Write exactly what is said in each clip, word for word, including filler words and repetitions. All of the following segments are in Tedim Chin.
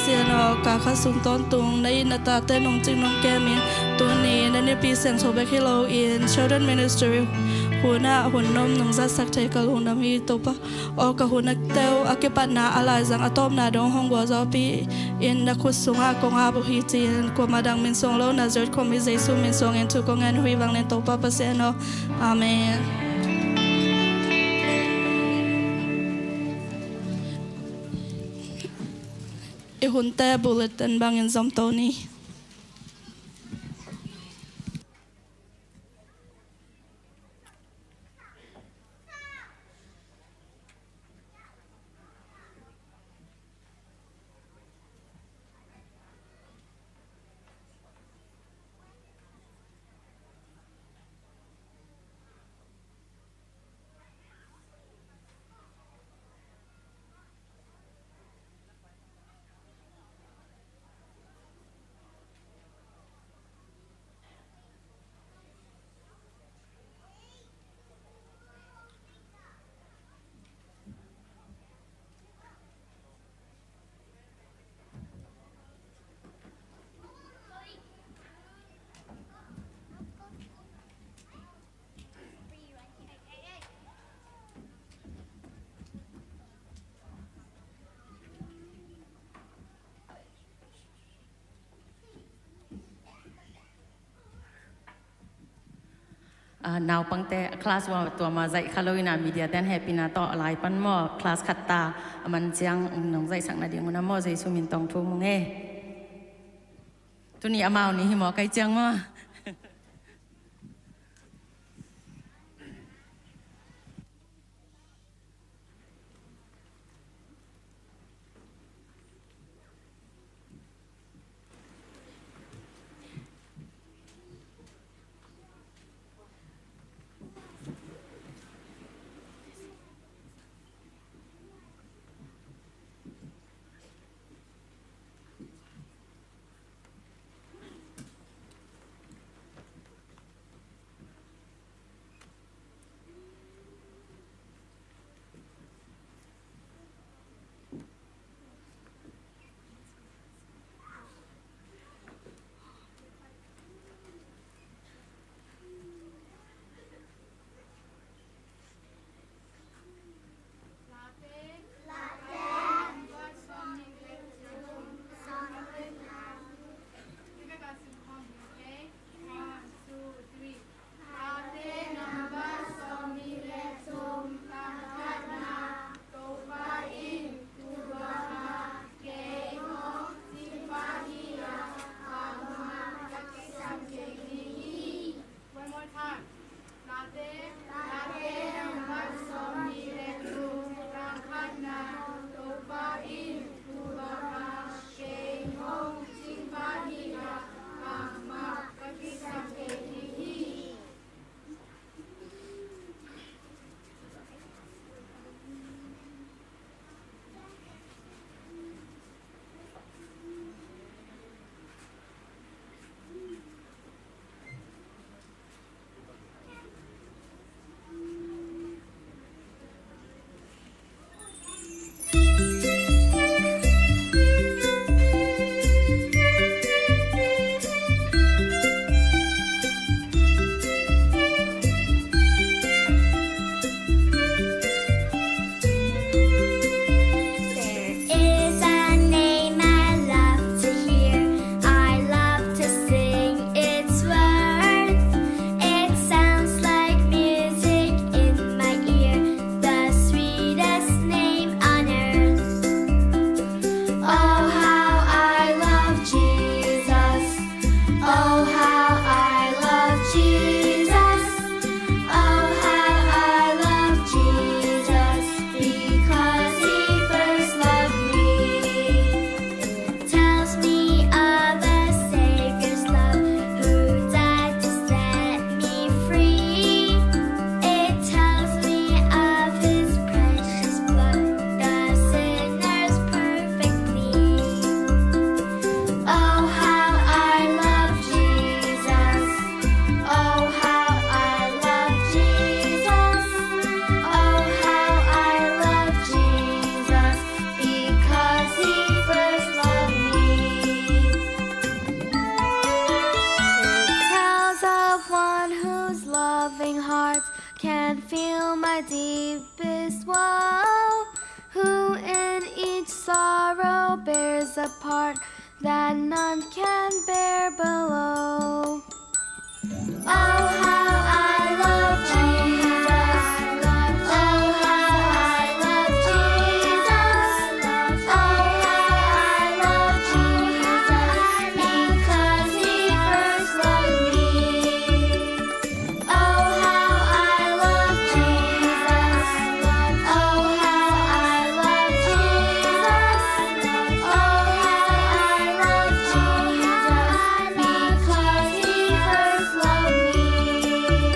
Pasian aw, ka khat sung tawntung na it na tate nungcing nungkemin, tuni na Nipi Siangtho bek hi loin Children Ministry hunah hun nop nungzatsak thei ka lungdam hi Topa. Aw ka hun a teu a kipatna a laizang a tawpna dong hong gualzawhpih in na khut sungah kong ap uh hi ci-in kuamah dang min suang lo Nazareth khuami Jesu min suangin thu kong ngen uh hi vang len Topa Pasian aw. Amen. I hunte bulletin bangin zom to ni. Ah, naupangte class one tua ma zaih kha lo ina media ten hehpihna tawh a lai pan maw class khat ta a man ciang nong zaihsak nading un a maw Jesu min tawh thu mung e. Tuni amau ni hi maw kai ciang maw. Apart that none can bear below. Oh, how I love Jesus. Oh, how I love Jesus. Oh, how I love Jesus. Because he first loved me. Oh, how I love Jesus. Oh, how I love Jesus. Oh, how I love Jesus. Because he first loved me.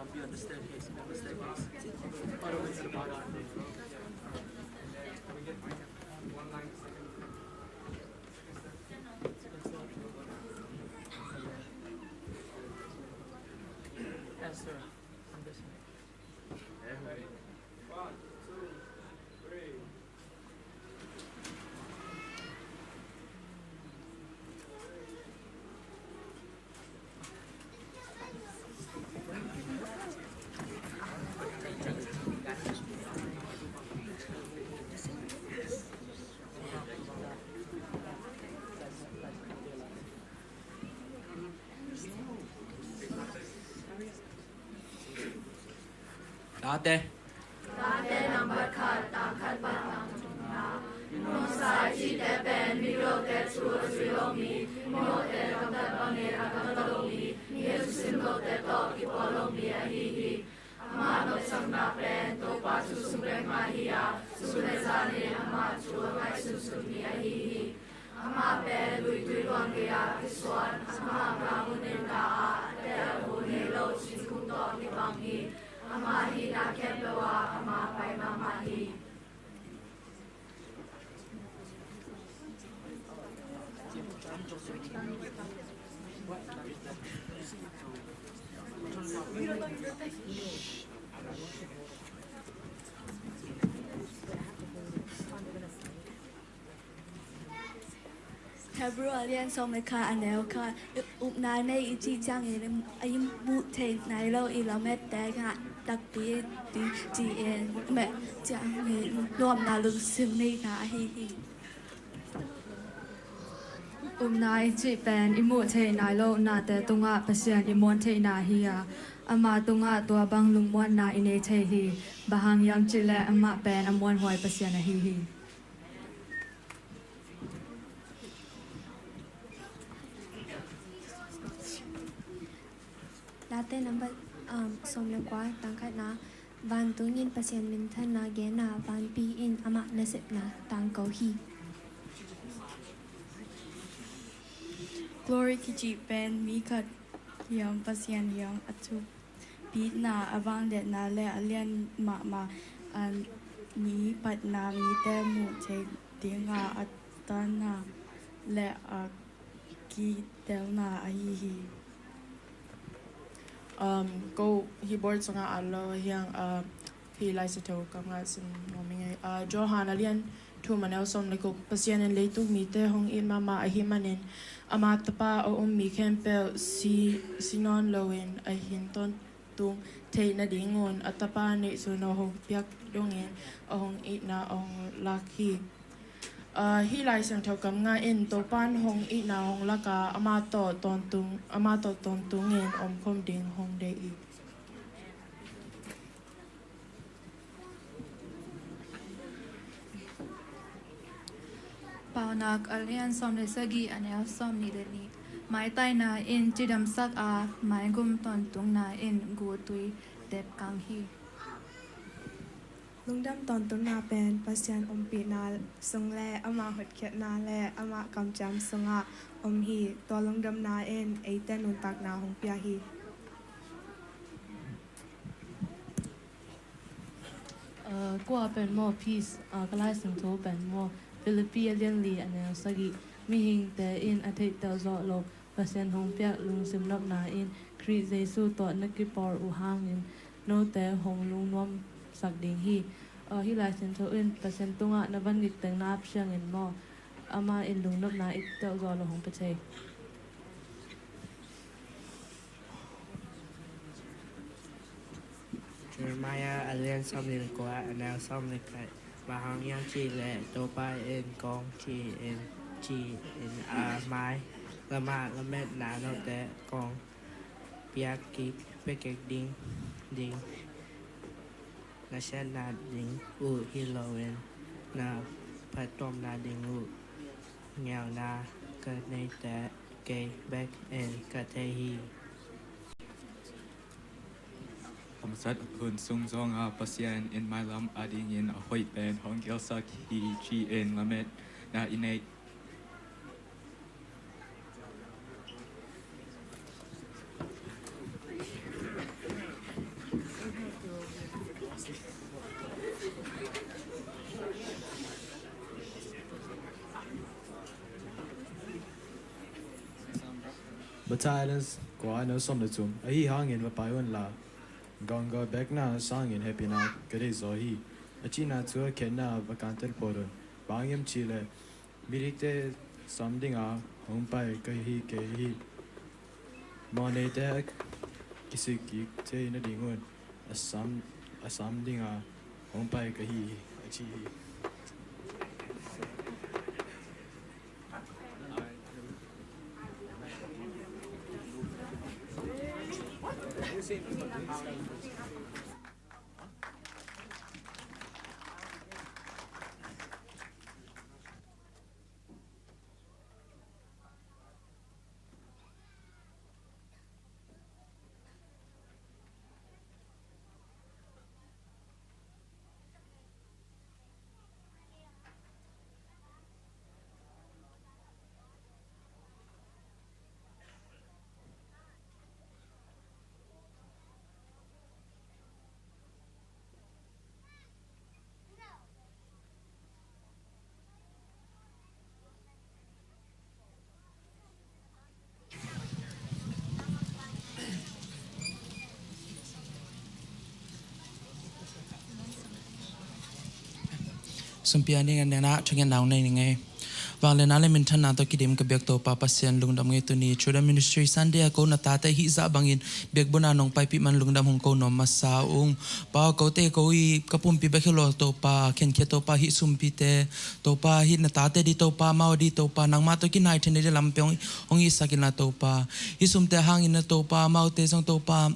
Be on the staircase, on the staircase. All the way to the bottom. Esther, I'm listening. One, two, three. Late. Late nambat khat, tang khat pan tang thumna. Nuamsa i cihte pen migilote thu a zui lo mi, mawhte gamtat bangin a gamtat lo mi, mi a thusim lote tawh kipawl lo mi ahi hi. Ama nopsakna pen Topa thu sung bek mah hi a, sun le zanin ama thu a ngaihsunsun mi ahi hi. Amah pen luitui luang gei-ah kisuan, amah gam hun in ta a, a tel a hu nei lo singkung tawh kibang hi. Amah hihna khempeuh ah ama pai mahmah hi. Hebrew a lian sawm le khat, a neu khat. Upna nei i cih ciangin i muh theih nai lo i lamette ngah takpi ding ci-in, meh ciangin nuamna lungsim neihna ahi hi. Upna i cih pen i muh theih nai lo nate tungah Pasian i muan theihna hi a, ama tungah tua bang lungmuanna i nei thei hi. Bang hang hiam cih leh amah pen a muanhuai Pasian ahi hi. Late nambat, um, sawm le kua, tang khatna. Vantung in Pasian minthanna gen a, vanpi in amah nasepna tangko hi. Glory kicih pen mi khat hiam, Pasian hiam a thup bitna, a vangliatna le a lian mahmah, a ni patna, mite muh theih dinga a tanna le a kitelna ahi hi. Um, ko hi board sungah a lo hiang, uh, hi Lai Siangtho kam ngah sim nuam ing ei. Uh, Johan a lian thum, a neu sawm le guk. Pasian in leitung mite hong it mahmah ahih manin ama tapa a um mi khempeuh si, si nawn loin a hin tawntung theih nadingun a tapa neihsun a hong piak dongin a hong itna a hong lak hi. Uh, hih Lai Siangtho kam ngah in Topa in hong itna hong lak a, ama tawh tawntung, ama tawh tawntungin omkhawm ding hong deih hi. Paunak a lian sawm le sagih, a neu sawmnih le nih. Maitaina in cidamsak a, maigum tawntungna in gutui depkang hi. Lungdam tawntungna pen Pasian ompihna sung le ama hotkhiatna le ama kamciam sungah om hi. Tua lungdamna in eite nuntakna hong pia hi. Uh, kua pen maw peace, uh, ka Lai Siangtho pen maw Philippi a lian li, a neu sagih. Mihingte in a theihtel zawh loh Pasian hong piak lungsim nopna in Khrih Jesu tawh na kipawl uh hangin note hong lungnuamsak ding hi. Uh, hih Lai Siangtho in Pasian tungah na van gik teng na ap ciangin maw, amah in lungnopna i telh zawh loh hong pia thei. Jeremiah a lian sawm le kua, a neu sawm le khat. Bang hang hiam cih leh Topa in kong ci-in, ci-in a mai lamah lametna note kong piak kik, piak kik ding, ding. Na siatna ding uh hi loin na phattuamna ding uh ngeuna ka neite kei bek in ka thei hi. A masa hun sung zongah Pasian in mailam adingin a hoih pen hong gelsak hi, ci-in lametna i neih. Bata Islands khua no sawm le thum. Ahi hangin va pai unla, gawngaw bekna sangin hehpihna ka deih zaw hi. A cihna cu a khenna va kantel phot un. Bang hiam cihleh midikte sam dinga hong pai ka hi kei hi. Mawhneite a kisik kik thei nadingun a sam, a sam dinga hong pai ka hi hi, a ci hi. Sumpi a ning a nena thungen nau nei ning ei. Vangliatna le minthanna tawh kidim ka biak Topa Pasian lungdam ngei tuni. Children Ministry Sunday a ko na tate hih zah bangin biakbuna nong paipih man lungdam hong ko nuam masa ung. Pa, kote ko i ka pumpi bek hi lo Topa, khenkhia Topa, hih sumpite Topa, hih na tate di Topa, amau di Topa, nangmah tawh kinai thei na di lampi hong, hong ihsak inla Topa. Hih sumte hangin na Topa, amaute zong Topa,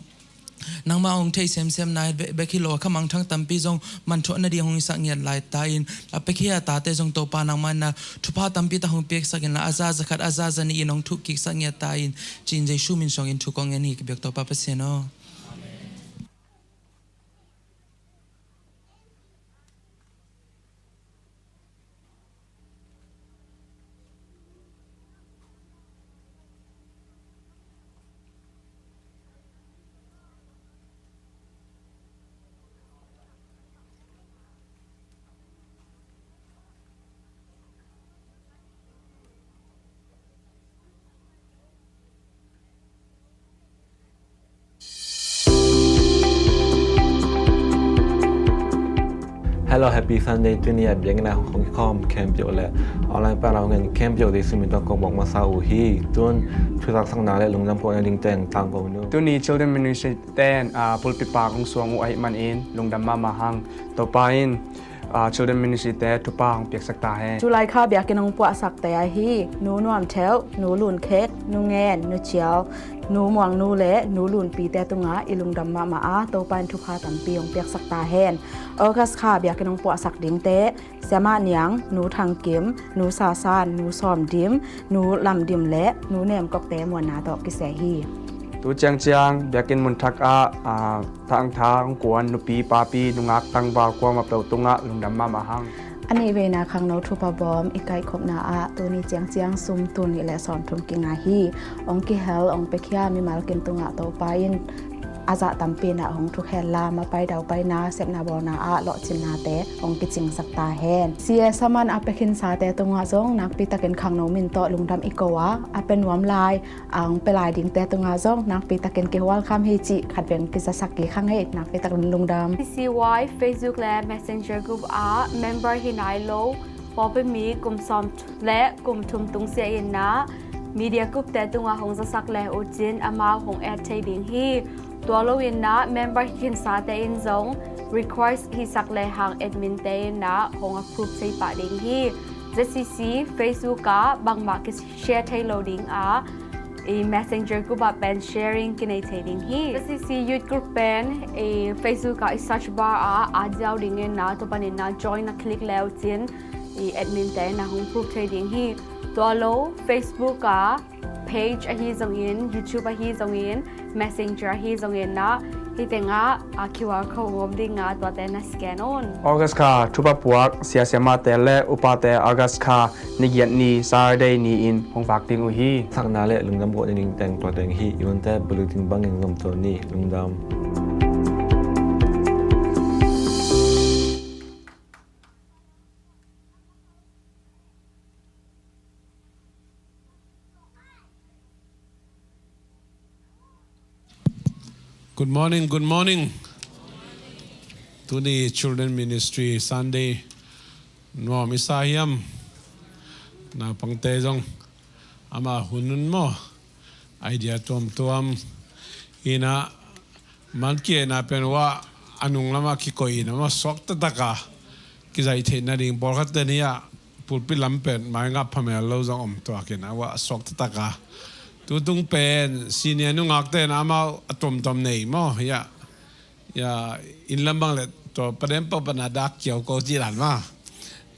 nangmah hong thei semsem nai bek, bek hi lo a, khamangthang tampi zong manthuah na di hong ihsak ngiat lai ta in, a pekhia a tate zong Topa, nangmah na thupha tampi tak hong piaksak inla, a za zakhat, a za zanih in hong thuh kiksak ngiat ta in, ci-in Jesu min suangin thu kong ngen hi ka biak Topa Pasian aw. Hello, Happy Sunday. Tuni a biakna hong kikhawm khempeuh le online pan a hong en khempeuh Jesu min tawh kong bawk masa uh hi. Tun thuzaksakna le lungdam kohna ding teng tangko nu. Tuni Children Ministry ten, ah, pulpit pa kong suang uh ahih manin lungdam mahmah hang. Topa in, ah, Children Ministry te thupha hong piaksak ta hen. Tulai kha biakinn hong puahsakte ahi Nu Nuam Theuh, Nu Lun Khet, Nu Ngen, Nu Ciau, Nu Muang Nu le Nu Lun Pi te tungah i lungdam mahmah a, Topa in thupha tampi hong piaksak ta hen. August kha biakinn hong puahsak dingte, Siamah Niang, Nu Thang Kim, Nu Sa San, Nu Sawm Dim, Nu Lam Dim le Nu Nem Kok te muanna tawh kiseh hi. Tu ciangciang biakinn mun thak ah, ah, Thang Thang Kuan, nupi papi, nungak tangval kuamah peuh tungah lungdam mahmah hang. A nih veina khangno thupha bawm i kaihkhopna ah tuni ciangciang sum tul nih le sawm thum kinga hi. Hong kihel, hong piakhia mimal kim tungah Topa in a zah tampi in ah hong thukhen la, mapai daupaina, sepna bawlna ah lawhcinnate hong kicingsak ta hen. C A Saman a pia khinsate tungah zong nakpi takin khangno min tawh lungdam i ko a, a pia nuam lai, a hong pia lai dingte tungah zong nakpi takin kihual kham hi cih khat beng kizasak kik hang ei, nakpi takin lungdam. C C Y Facebook le Messenger group ah member hi nai lo pawlpi mi kum sawm le kum thum tung sia in ah media group te tungah hong zasak le uh cin amau hong add thei ding hi. Tua lo in ah member hi khinsate in zong request hisak le hang admin te in ah hong approve thei pah ding hi. Z C C Facebook ah bangmah kishare thei lo ding a, i Messenger group ah pen sharing kinei thei ding hi. Z C C Youth Group pen i Facebook ah i search bar ah a ziau ding in ah, tua panin ah join na click le uh cin i admin te in ah hong approve thei ding hi. Tua lo Facebook ah page ahi zongin, YouTube ahi zongin, Messenger ahi zongin ah, hih tengah a Q R code hong om ding a, tuate na scan un. August kha thupha puak sia siamate le upate August kha ni giat ni Saturday ni-in hong vak ding uh hi. Sakna le lungdam kohna ding teng tua teng hi. I hunte bulletin bangin zom to ni. Lungdam. Good morning, good morning. Tuni Children Ministry Sunday nuam i sa hiam? Naupangte zong ama hun un maw, idea tuamtuam ina, man kiaina pen uh a nung lama kikoih ina maw, suak taktak a kizaih theih nading pawlkhat ten hi a, pulpit lam pen mai ngap phamel lo zong om tuak ina uh a suak taktak a. Tutung pen senior nungak ten amau a tuamtuam nei maw, hi a. Ya, inn lam bang le tua padem pau pana dak kiau ko ci dan ma.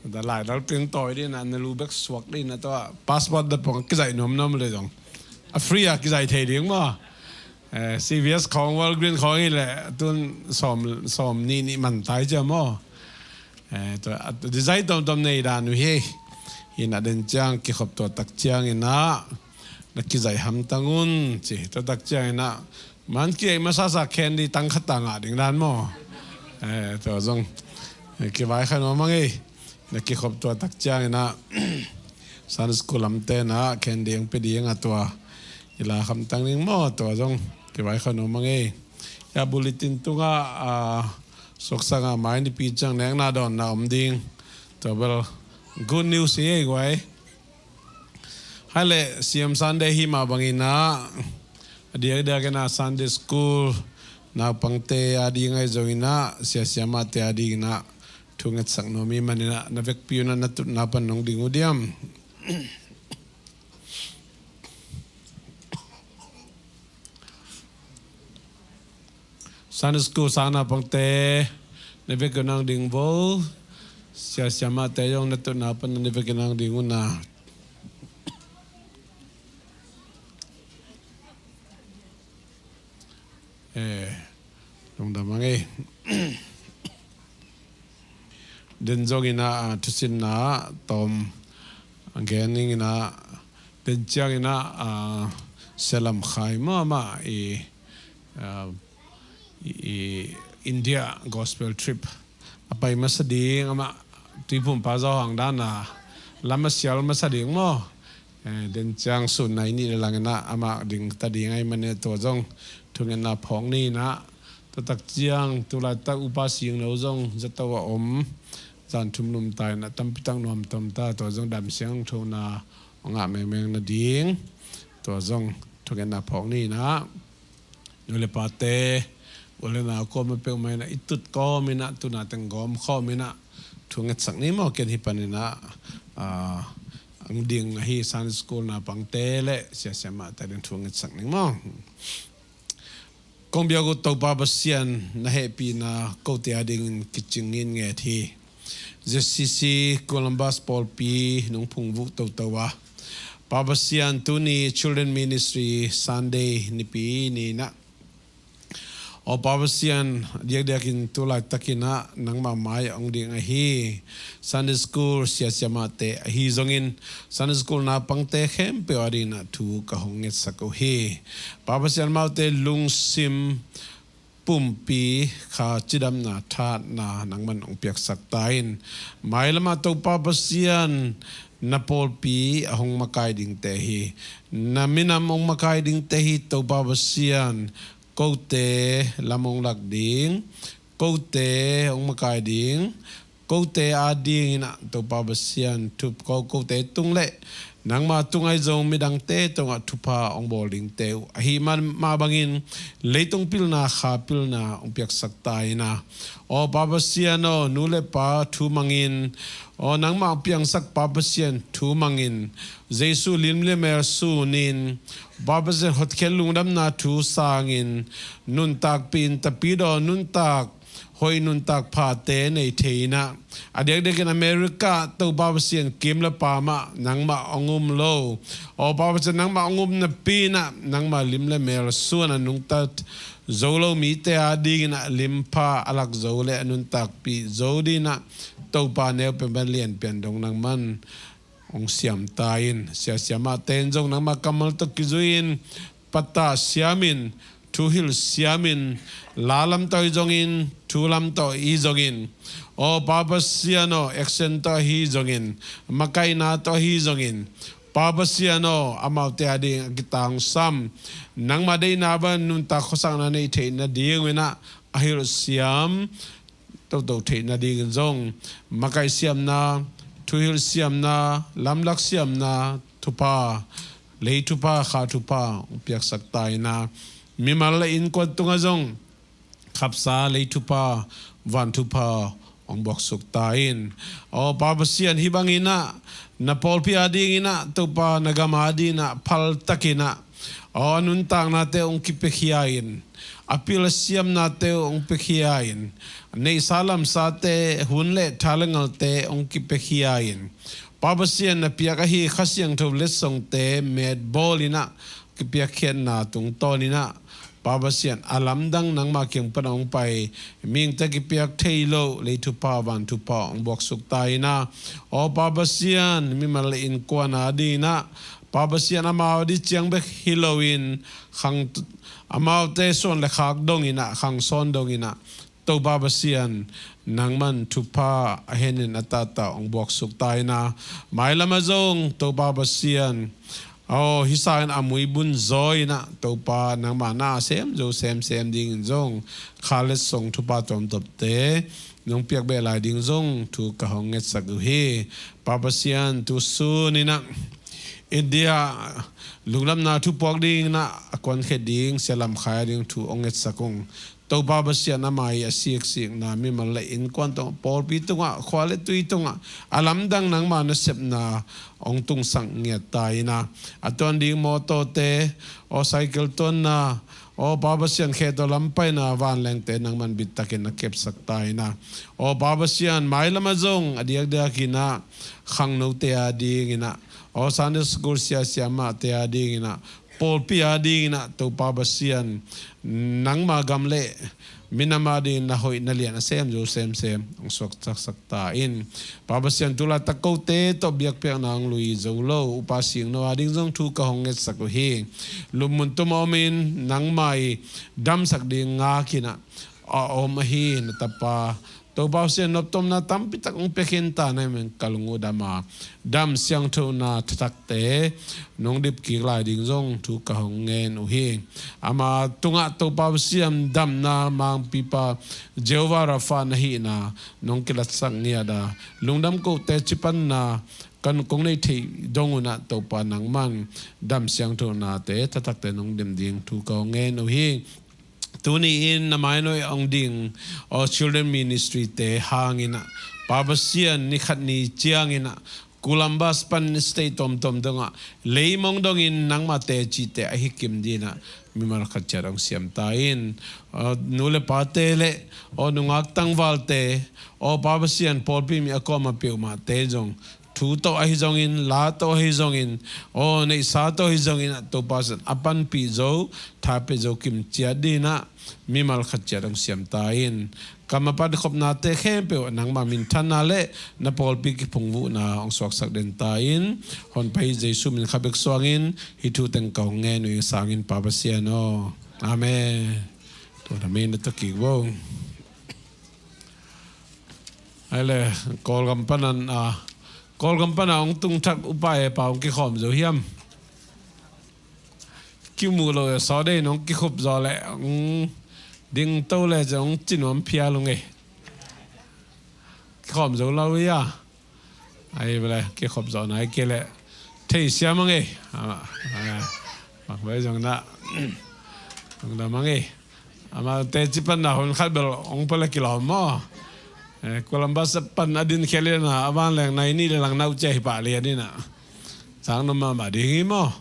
Da lai dal ping toi di na, na lu bek suak di na tua passport da pong kizaih nuamnuam le zong. A free a kizaih thei ding maw. Eh, C V S khawng, Walgreen khawng hi le tun sawm, sawm nih nih man tai cia maw. Eh, tua, a, design tuamtuam nei dan uh hi. Hi na den ciang kikhop tua tak ciang ina na kizaih hamtang un ci. Tua tak ciang ina man kiaih masasa candy tang khat ta ngah ding dan maw. Eh, tua zong, eh, kivaikhia nuam a ngei. Na kikhop tua tak ciang ina Sunday school lamte na candy ang pe ding a tua i la hamtang ding maw, tua zong kivaikhia nuam a ngei. Ya, bulletin tunga, ah, suaksa nga mai nipi ciang nekna dawnna om ding. Tua bel good news hi ei guai. Hai le, Siam Sunday hi mah bangin ah, a diakdiak in ah Sunday school naupangte a ding ahi zongin ah, sia siamahte a dingin ah thu ngetsak nuam i manin ah, na vekpi un ah na tutna pan nong ding uh diam? Sunday school sang naupangte, na vek un nang ding vo. Sia siamahte zong na tutna pan na vek un nang ding un na. Eh, lungdam a ngei. Den zong ina, ah, thusinna tawm gen ning ina, den ciang ina, ah, Sia Lam Khai maw, amah i, ah, i, i India gospel trip a pai masa ding, amah Tuiphumpa Zo Hang dan a lam a sial masa ding maw. Eh, den ciang sun nai nih le lang ina amah ding ta ding ahi manin tua zong thungetna phawk ni ina. Tua tak ciang tulaitak upa singno zong zato a om, zan thum lum ta ina tampi tak nuam tom ta, tua zong dam siangthona ngah mengmeng nading tua zong thungetna phawk ni ina. Nu le pate, u le nau kawm a peuhmah ina i tut kawm ina, tuna teng gawm khawm ina thu ngetsak ni maw. Ken hi pan ina, ah, ang ding ahi Sunday school naupangte le sia siamahte ding thu ngetsak ni maw. Kong biak uh Topa Pasian, na hehpihna kote a dingin kicing in nget hi. Z C C Columbus pawlpi nong phungvuh toto a, Pa Pasian, tuni Children Ministry Sunday nipi ni ina, aw Pa Pasian, diakdiakin tulaitakin ah nangmah mai ah hong ding ahi Sunday school sia siamahte ahi zongin, Sunday school naupangte khempeuh a dingin ah thu ka hong ngetsak uh hi. Pa Pasian, amaute lungsim pumpi kha cidamna, thatna nangman hong piaksak ta in. Mailamah Topa Pasian, na pawlpi a hong makai dingte hi. Na minam hong makai dingte hi, Topa Pasian, kote lam hong lak ding, kote hong makai ding, kote a dingin ah Topa Pasian, thu ko, kote tung le nangma tung ahi zong midangte tungah thupha hong bawl dingte uh ahi mah bangin leitung pilna, kha pilna hong piaksak ta ina. Aw Pa Pasian aw, nu le pa thu mangin, aw nangmah hong piangsak Pa Pasian thu mangin, Jesu lim le mel sunin, Pa Pasian hotkhial lungdamna thu sangin, nuntakpih in tapidaw nuntak hoih nuntak phate nei thei ina. A diakdiakin America Topa Pasian, kim le pam ah nangmah hong um lo. Aw Pa Pasian, nangmah hong um napi ina, nangmah lim le mel suan a nungta zo lo mite a dingin ah limpha a lak zo le a nuntakpih zo dingin ah Topa, neu pen ban lian pian dong nangman hong siam ta in. Sia siamahte in zong nangmah kammal tawh kizui in, pattah siamin, thuhilh siamin, la lam tawh ahi zongin, thu lam tawh ahi zongin, aw Pa Pasian aw, action tawh ahi zongin, makaihna tawh ahi zongin, Pa Pasian aw, amaute ading a kitangsam, nangmah deihna bang nuntak khuasakna neih theih nadinginah a hilhsiam toto theih nadingin zong makaihsiamna, thuhilhsiamna, lamlaksiamna thupha, lei thupha, kha thupha hong piaksak ta inah, mimal le innkuan tungah zong khapsa lei thupha, van thupha hong buaksuk ta in. Aw Pa Pasian, hih banginah na pawlpi adinginah Topa, na gam adinginah phaltakinah, aw, a nuntaknate hong kipiakhia in, a pil a siamnate hong piakhia in, neihsa lamsate, hun le tha le ngalte hong kipiakhia in, Pa Pasian, na piak ahi Kha Siangtho letsongte metbawl inah kipiakkhiatna tungtawn inah, Pa Pasian, a lamdang nangmah kiang pan hong pai, mihingte kipiak thei lo lei thupha, van thupha hong buaksuk ta inah, aw Pa Pasian, mimal le innkuan adinginah, Pa Pasian, amau ading ciang bek hi loin khang, amaute suan le khak donginah, khang sawn donginah, Topa Pasian, nangman thupha a henin a tahtah hong buaksuk ta inah, mailamah zong Topa Pasian, aw, hih sangin a muibun zaw inah Topa, nangmah na a sem zo semsem dingin zong kha letsong thupha tuamtuamte nong piak beh lai ding zong thu ka hong ngetsak uh hi. Pa Pasian, tu sun inah India lungdamna thupuak dinginah a kuankhe ding Sia Lam Khai ading thu hong ngetsak ung. Topa Pasian, ama i a siksikna, mimal le innkuan tungah, pawlpi tungah, khua le tui tungah a lamdang nangma nasepna hong tungsak ngiat ta inah, a tuan ding mawtawte, aw, cycle tuanna, aw Pa Pasian, khe tawh lampaina, vanlengte nangman bittakin na kepsak ta inah, aw Pa Pasian, mailamah zong a diakdiakinah khangnote adinginah, aw Sunday school sia siamahte adinginah, pawlpi adinginah Topa Pasian, nangma gam le minam adingin na hoih na lian a sem zo semsem hong suaktaksak ta in. Pa Pasian, tulaitak kote tawh biakpiakna hong lui zo lo Upa Singno ading zong thu ka hong ngetsak uh hi. Lupmun tumah omin nangma i damsak ding ngakinah a om ahi na tapa Topa Pasian, noptomna tampitak hong piakhin ta na hi manin ka lung uh dam a, dam siangthona thathakte nong dipkik lai ding zong thu ka hong ngen uh hi. Ama tungah Topa Pasian, damna mangpipa Jehovah Rapha na hihna nong kilatsak ngiat a, lungdam kote cipanna kan kong nei theih dong unah Topa nangman dam siangthonate thathakte nong dem ding thu ka hong ngen uh hi. Tuni-in na mainawh hong ding aw Children Ministry te hanginah, Pa Pasian, ni khat ni cianginah Columbus pan state tomtom dongah leimong dongin nangma tecite ahi kim dinah mimal khat ciat hong siam ta in. Aw, nu le pate le aw nungak tangvalte, aw Pa Pasian, pawlpi mi a kawm a peuhmahte zong thu tawh ahi zongin, la tawh ahi zongin, aw neihsa tawh ahi zongin ah Topa Pasian a panpih zo, tha pia zo kim ciat dinah mimal khat ciat hong siam ta in. Kam a pan khopnate khempeuh nangma minthanna le na pawlpi kiphungvuhna hong suaksak den ta in. Honpa hi Jesu min kha bek suangin hih thu teng ka hong ngen uh hi. Sangin Pa Pasian aw. Amen. Tua na min na takik bo. Ai le, Kawlgam panan a, Kawlgam pana hong tungthak upa e pa hong kikhawm zo hiam? Kimuh lo e, sawdei nong kikhup zaw le hong dingto le zong hong cinuam phial hong e. Kikhawm zo lo ia. Ai bele, kikhop zawh nai kei leh theisiam a ngei. Ama, ama, mak bai zong na, zong na ma ngei. Ama teci pan na hun khat bel hong pale kilawm maw. Eh, Columbus pan a din khia lian a, a van leng nai nih le lang nau cia hi pah lian in a. Sang nom mahmah ding hi maw.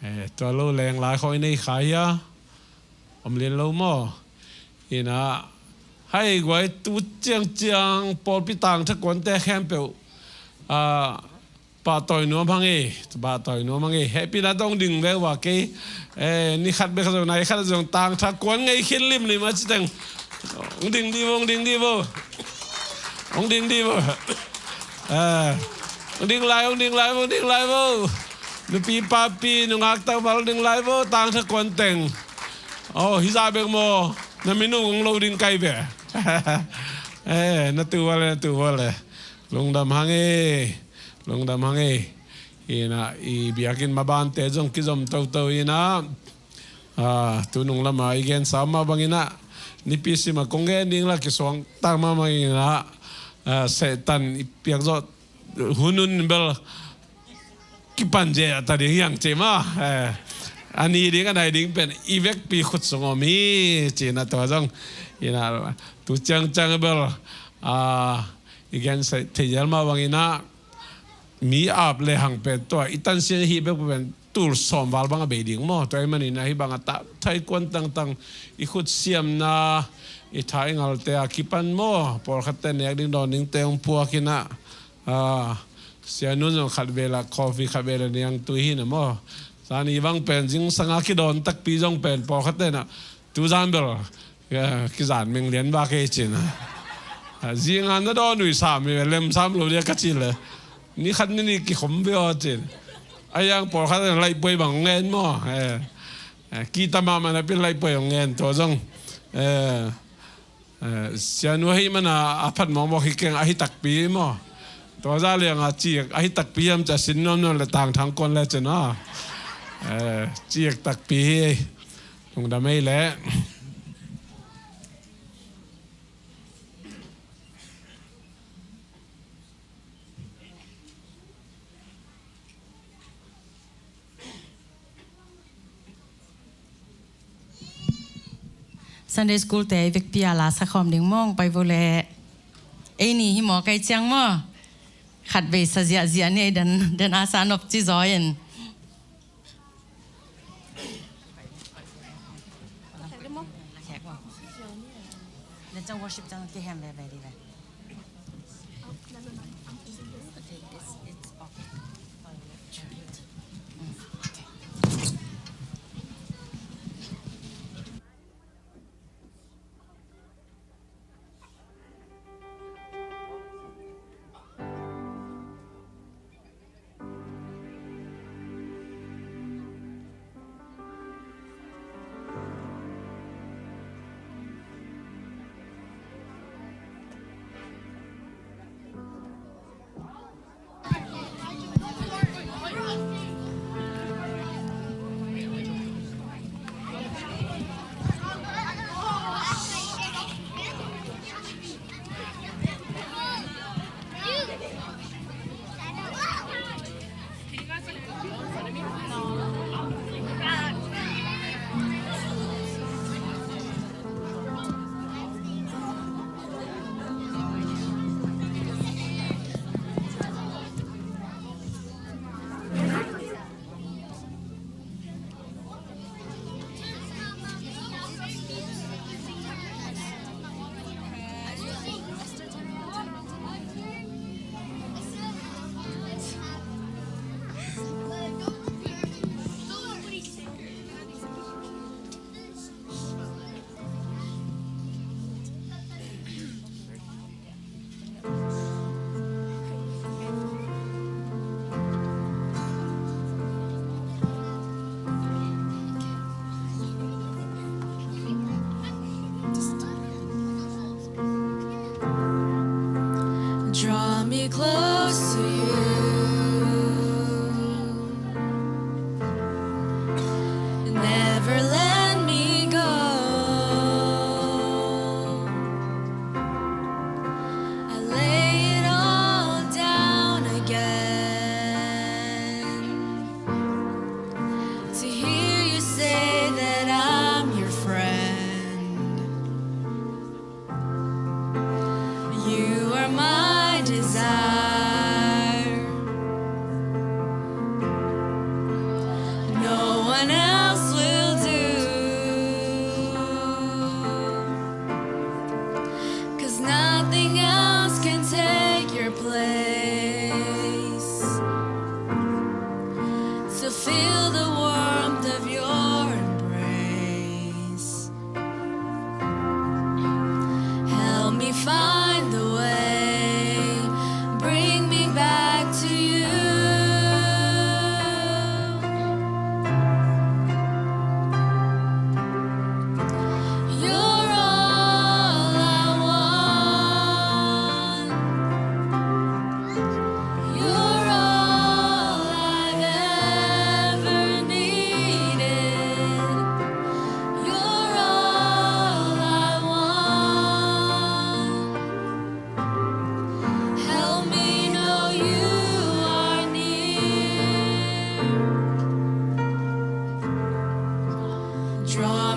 Eh, tua lo leng lai khawng i nei kha hia. Om lian lo maw. Ina, hai guai tu ciangciang pawlpi tangtha kuante khempeuh, ah, pahtawi nuam hang e, pahtawi nuam hang e. Hehpihna tawh hong ding ve ua kei, eh, ni khat bek zong, nai khat zong tangtha kuan ngei khin limlim a citeng. Hong ding dih vo, hong ding dih vo. Hong ding dih vo. Eh, hong ding lai, hong ding lai vo, hong ding lai vo. Nupi papi, nungak tangval hong ding lai vo, tangtha kuan teng. Oh, hizah bek maw, na minung hong lo ding kai ve. Eh, na tu val e, na tu val e. Lungdam hang e, lungdam hang e. Inah i biakinn mabante zong kizom toto inah, ah, tunung lama i gensa mah banginah nipi sima kong gen ding la kisuangtak mah banginah, ah, Satan i piakzawh hunun bel kipan je a ta ding hiang ci mah. Eh, a ni ding a nai ding pen i vekpi khut sung om hi ci-inah tua zong inah tu ciangciang bel, ah, i gen thei zel mah banginah mi ap le hang pen tua i tansian hih bek pen tul sawm val bang a bei ding maw? Tua i maninah hih bang a tak thai kuan tangtang i khut siamna i tha i ngalte a kipan maw? Pawlkhatte nek ding dawn dingte hong puak inah, ah, sianu zong khat vela coffee khat vela niangtui hi na maw? Sani bang pen zingsanga kidawn takpi zong pen pawlkhatte na tuzan bel, eh, kizan meng lian ba kei cin. Ah, zinga na dawn ui sam hi ve, lem sam lo dia ka ci le ni khat ni ni kikhom ve aw cin. A yang pawlkhat na laihpuai bang ngen maw? Eh, eh, kita mahmah na pi laihpuai hong ngen tua zong, eh, eh, sianu ahih mana a phat mawkmawk hi keng ahi takpi hi maw? Tua za lianga ciek ahi takpi hiam cia sin nuamnuam le tangthang kuan le cin a, eh, ciek takpi hi. Lungdam ei leh. Sunday school te i vekpi a la sakhawm ding mawng pai vo le. Ei ni hi maw kai ciang maw? Khat vei sa ziahziah ni ei den, den a sa nop ci zaw in. Draw me close to you. Never let me go. I lay it all down again to hear you say that I'm your friend. You are my desire.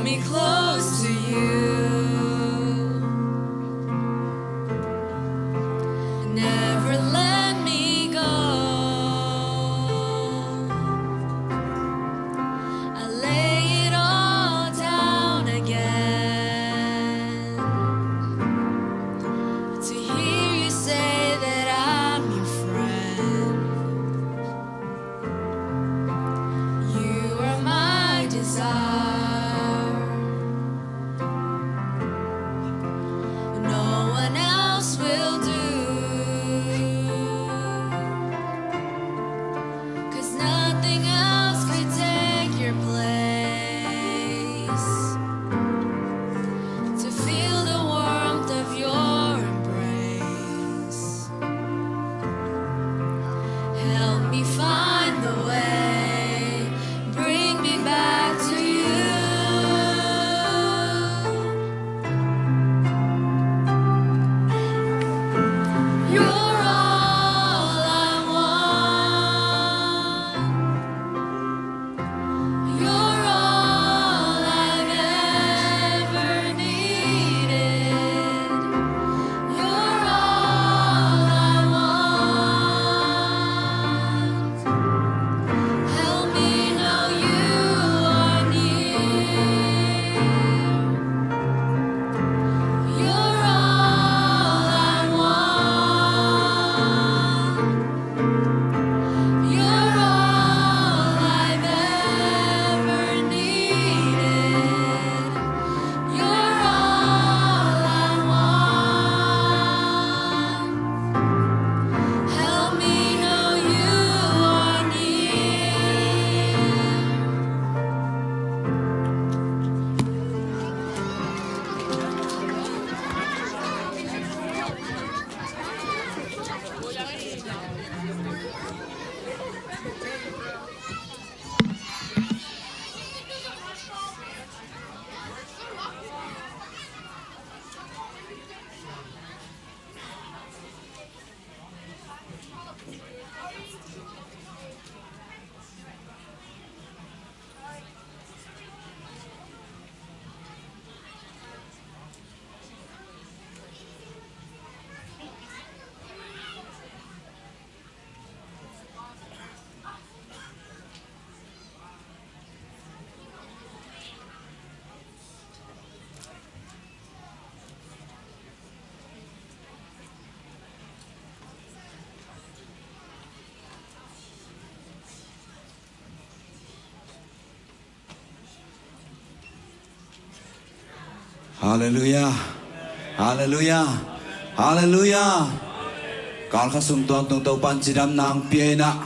me close to you. Never let me go. I lay it all down again to hear you say that I'm your friend. You are my desire. No one else will do. 'Cause nothing else could take your place. To feel the warmth of your embrace. Help me find the way, bring me back to you. You're all I want. You're all I've ever needed. You're all I want. Help me know you are near. You're all I want. You're all I've ever needed. You're all I want. Help me know you are near. Halleluiah. Halleluiah. Halleluiah. Kal khat sung tuangtung Topa'n cidamna hong pia in ah,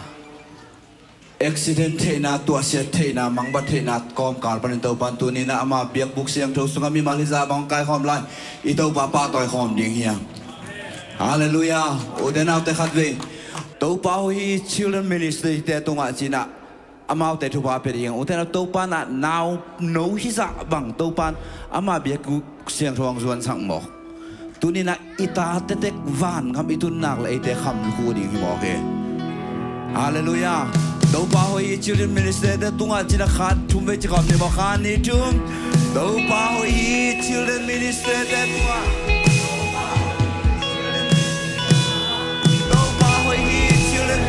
accident theihna, tuahsiat theihna, mangbat theihna kawmkal panin Topa'n tuni in ah ama biakbuk siangtho sungah mimal hizah bang hong kaikhawm lai, i Topa pahtawi khawm ding hi hang. Halleluiah. Ute naute, khatvei Topa Hoih Children Ministry te tungah ci in ah amaute thupha pia ding hi hang. Ute naute, Topa in ah nau no hizah bang Topa in ama biakbuk siangtho hong zuansak mawk. Tuni in ah i tate tek vangam i tun nak leh eite kham lukhu ding hi mawk hi. Halleluiah. Topa Hoih Children Ministry te tungah ci in ah khat thum vei ci khawm ni maw, khat nih thum. Topa Hoih Children Ministry te tungah. Topa Hoih Children.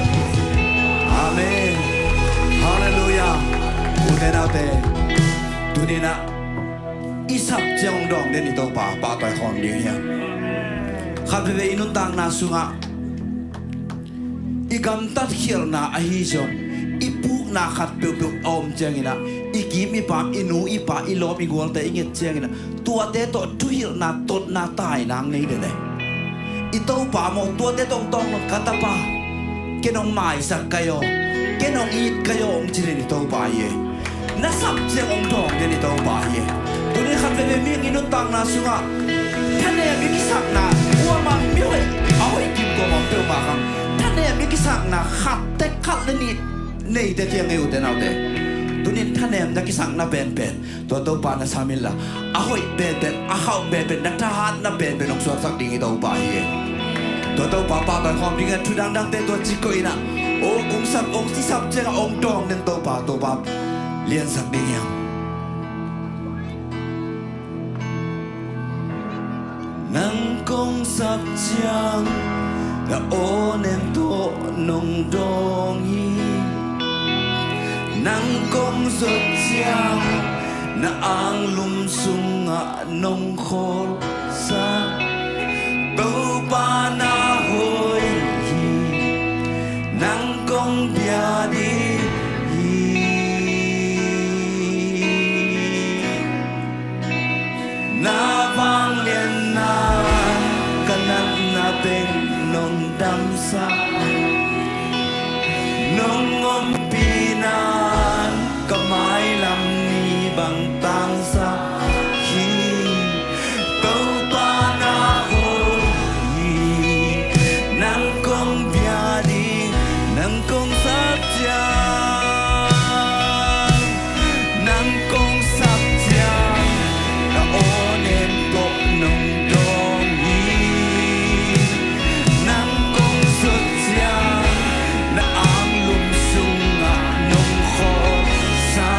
Amen. Halleluiah. Ute naute, tuni in ah i sap ciang hong dawng den i Topa pahtawi khawm ding hi hang. Khat veve i nuntakna sungah i gamtat khialhna ahi zong, i pukna khat peuhpeuh a om ciangin ah, i kim i pam, i nu i pa, i lawm i gualte i nget ciangin ah, tuate tawh thuhilhna, totna, taina hong nei den e. I Topa maw, tuate tawh hong tawng nawn, ka tapa, ken hong maisak kei aw, ken hong it kei aw, hong ci den i Topa hi e. Na sap ciang hong dawng den i Topa hi e. Tuni khat veve mihing i nuntakna sungah thanem i kisakna, kuamah mi hoih, a hoih kim kuamah peuhmah kha, thanem i kisakna khat tek, khat le nih neite kiang ei, ute naute. Tuni in thanem na kisakna penpen tua Topa na sam inla, a hoih penpen, a khauh penpen, na thahatna penpen hong suaksak ding i Topa hi e. Tua Topa pahtawi khawm ding a, thu dangdangte tua ci koih in ah, o, kong sap, hong ci sap ciangah hong dawng den Topa, Topa liansak ding hi hang. Sap ciang na aw nem tawh nong dawng hi. Nang kong zot ciang na anglum sungah nong khawlsa. Topa na hoih hi, nang kong bia ding hi. Na vangliatna ka natna teng nong damsa. Nong ompihna ka mailam ni bang tangsa hi. Topa na hoih hi, nang kong bia ding, nang kong sap ciang. Nang kong sap ciang na aw nem tawh nong dawng hi. Nang kong zot ciang na anglum sungah nong khawlsa.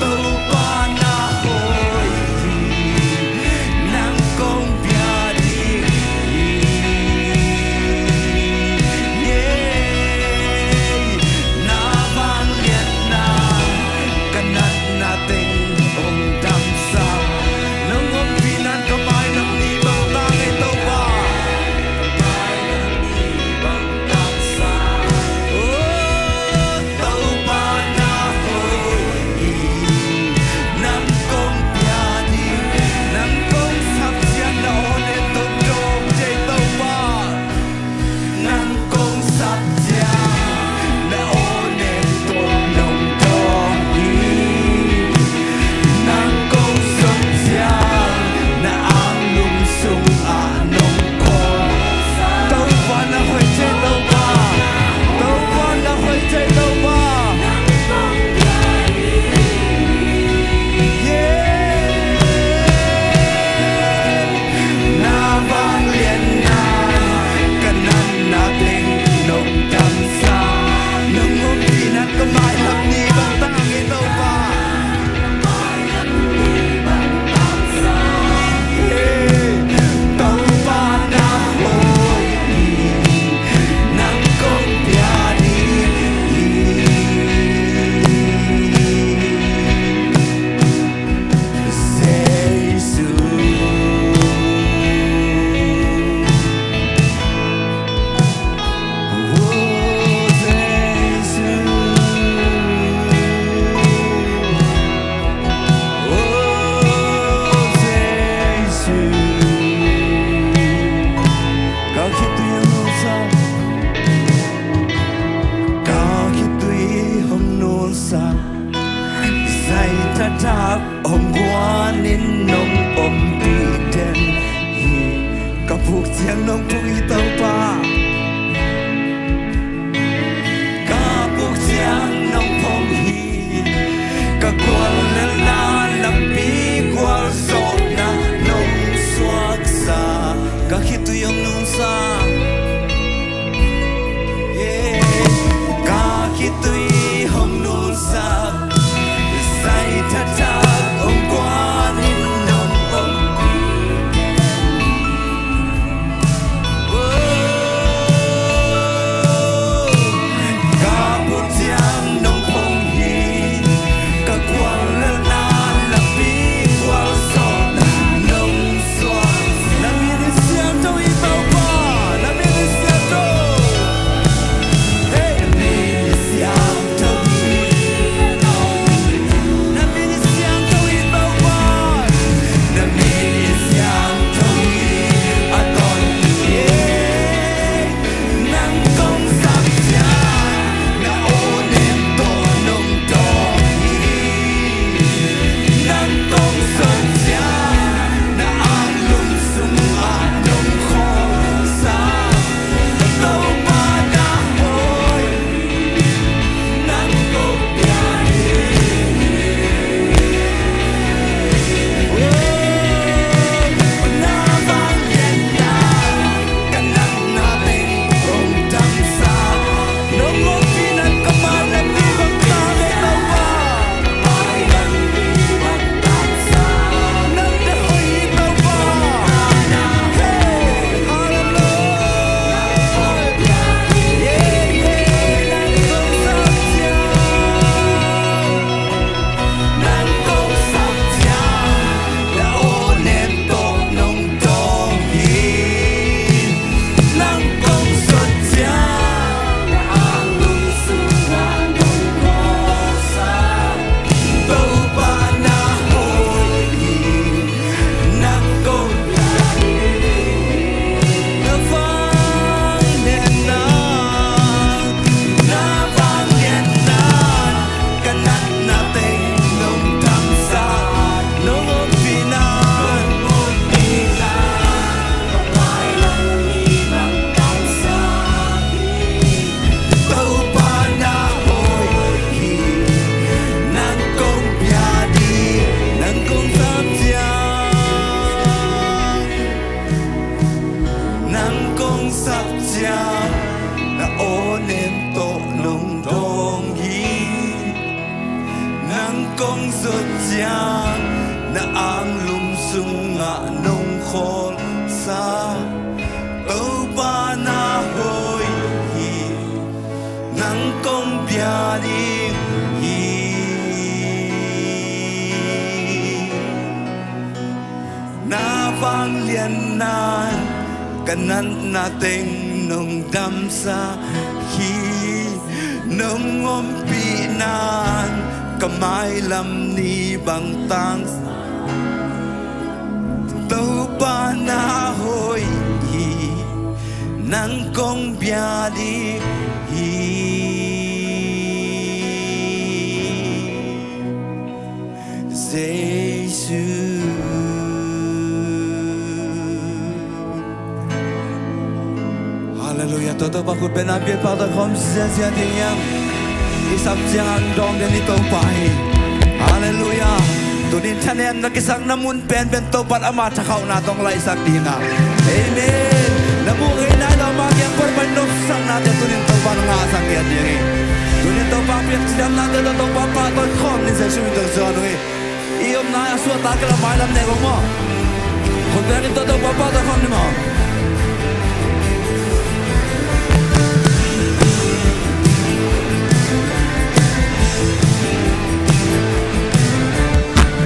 Topa na hoih hi, nang kong bia ding hi. Yeah. Na vangliatna ka natna teng hong damsa. Nong ompihna ka mailam ni bang tang hi, Topa. Oh, Topa na hoih hi, nang kong bia ding, nang kong sap ciang na aw nem tawh dawng hi, Topa. Nang kong sap ciang na aw nem tawh nong dawng hi. Nang kong zot ciang na anglum sungah nong khawlsa. Topa na hoih ci, Topa. Topa na hoih ci, Topa. Yeah. Na vangliatna ka natna teng nong damsa. Nong ompihna ka mailam ni bang tang hi, Topa. Hey, Topa na hoih hi, nang kong bia ding hi. Jesu. Oh, Jesu. Oh, Jesu. Ka khitui hong nunsa. Ka khitui hong nunsa. Zai taktak hong guan in nong ompih den hi. Ka puk ciang nong phong hi, Topa. Ka puk ciang nong phong hi. Ka guallelhna lampi gualzawhna nong suaksa. Ka khitui hong nunsa. Ka khitui hong nunsa. Zai taktak hong guan in nong ompih. Oh, ka puk ciang nong phong hi. Ka gual Kong zot ciang na anglum sungah nong khawlsa, Topa na hoih hi, nang kong bia ding hi. Na vangliatna in ka natna teng nong damsak hi, nong ompihna in ka mailam ni bang tangsa. Topa na hoih hi, nang kong bia ding hi. Jesu. Halleluiah. Tua Topa khut bengna biakpa tawh khawm ziazia ding hiam? I sap ciang ang dawng den i Topa hi. Halleluiah. Tunin thanem na kisakna mun penpen Topa in ama thakhauhna tawh hong laihsak ding a. Amen. Na muh ngeina i Topa kiang pan pai nopsaknate tunin Topa in ngahsak ngiat ding hi. Tunin Topa piak cidamnate tawh Topa pahtawi khawm ni, Jesu min tawh zuan uh hi. I omna a suahtak kei leh mailam nek uh maw. Khut bengin tawh Topa pahtawi khawm ni maw.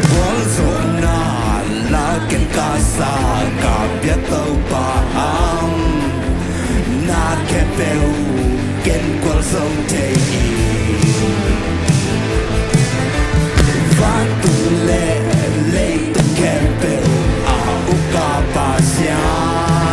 Gualzawhna lakin ka sa ka bia Topa ang, na khempeuh ken gualzo thei hi. Vantung le leitung khempeuh a uk a Pasian,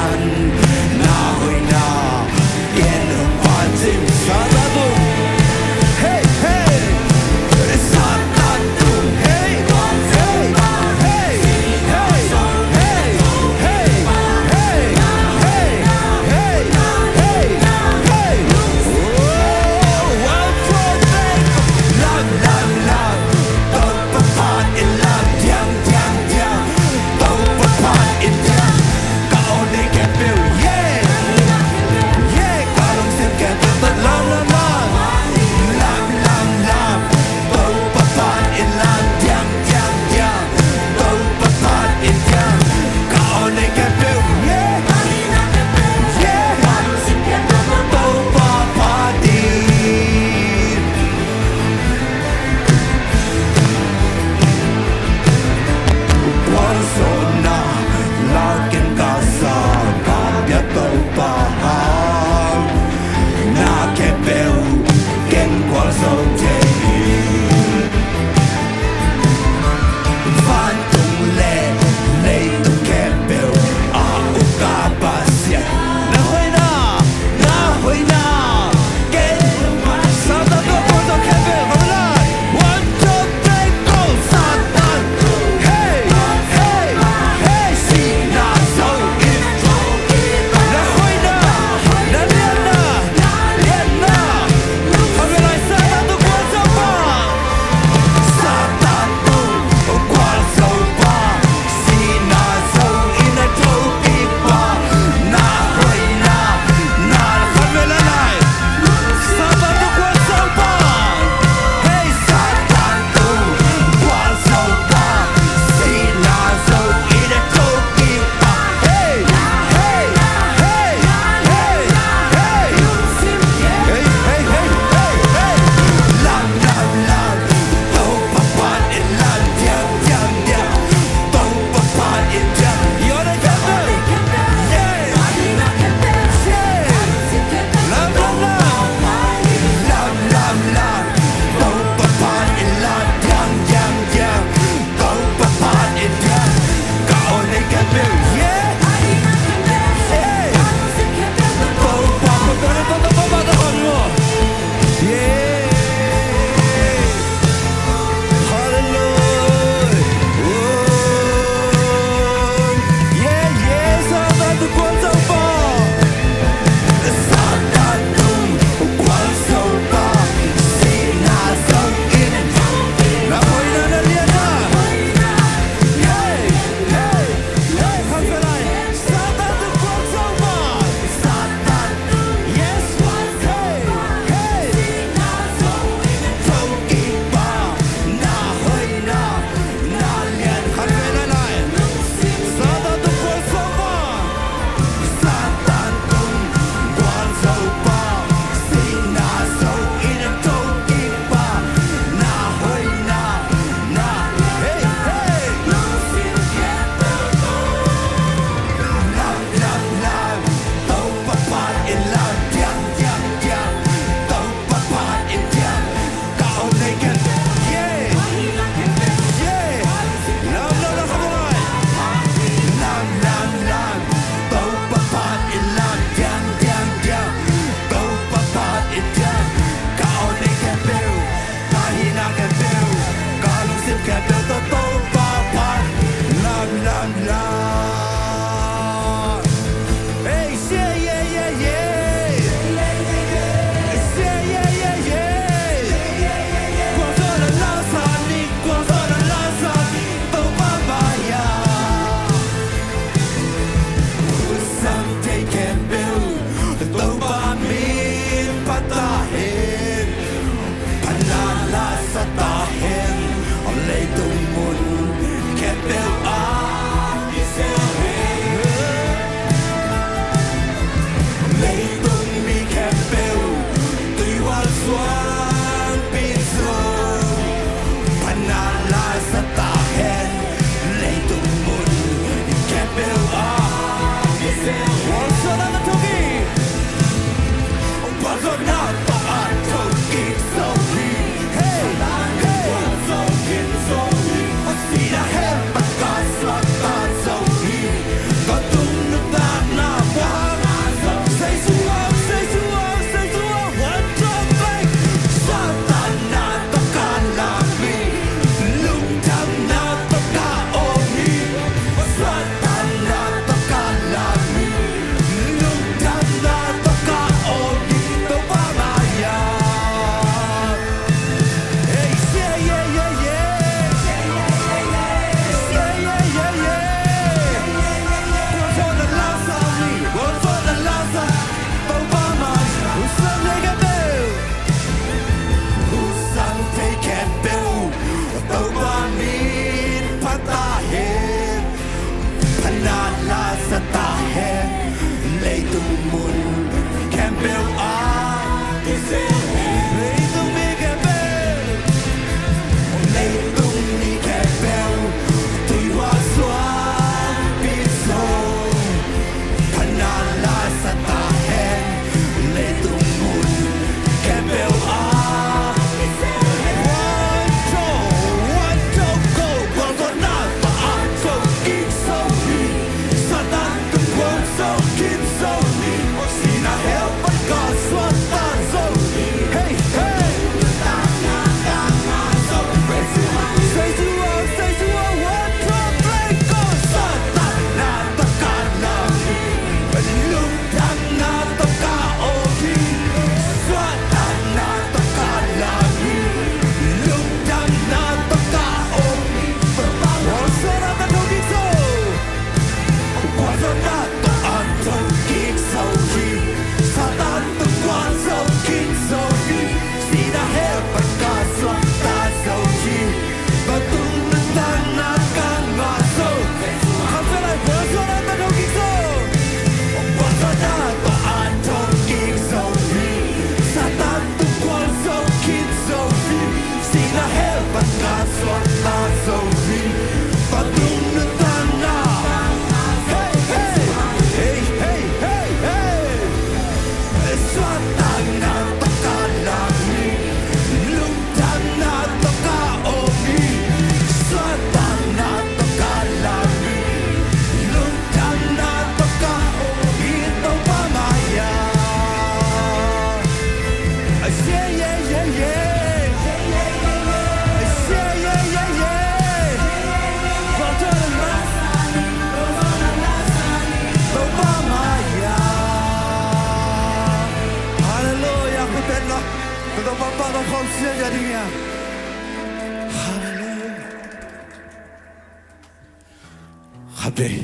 Khatvei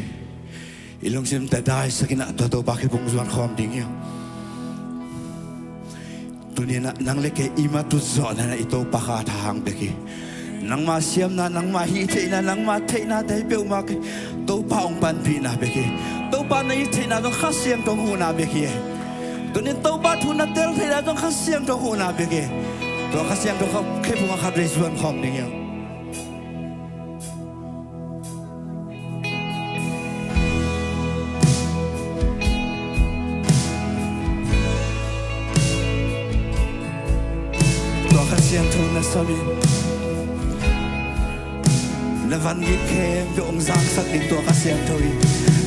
i lungsim tadai sakin ah tua Topa kiang hong zuan khawm ding hi. Tuni-in ah nang le kei i matuh zawhna in ah i Topa kha a tha hang bek hi. Nangma siamna, nangma hih theihna, nangma theihnate peuhmah kei Topa hong panpihna bek hi. Topa na it theihna zong Kha Siangtho huhna bek hi. Tuni-in Topa thu na tel theihna zong Kha Siangtho huhna bek hi. Tua Kha Siangtho kha khephung ah khatvei zuan khawm ding hi. Tua Kha Siangtho na sam in, na van gik khempeuh hong zangsak ding tua Kha Siangtho hi.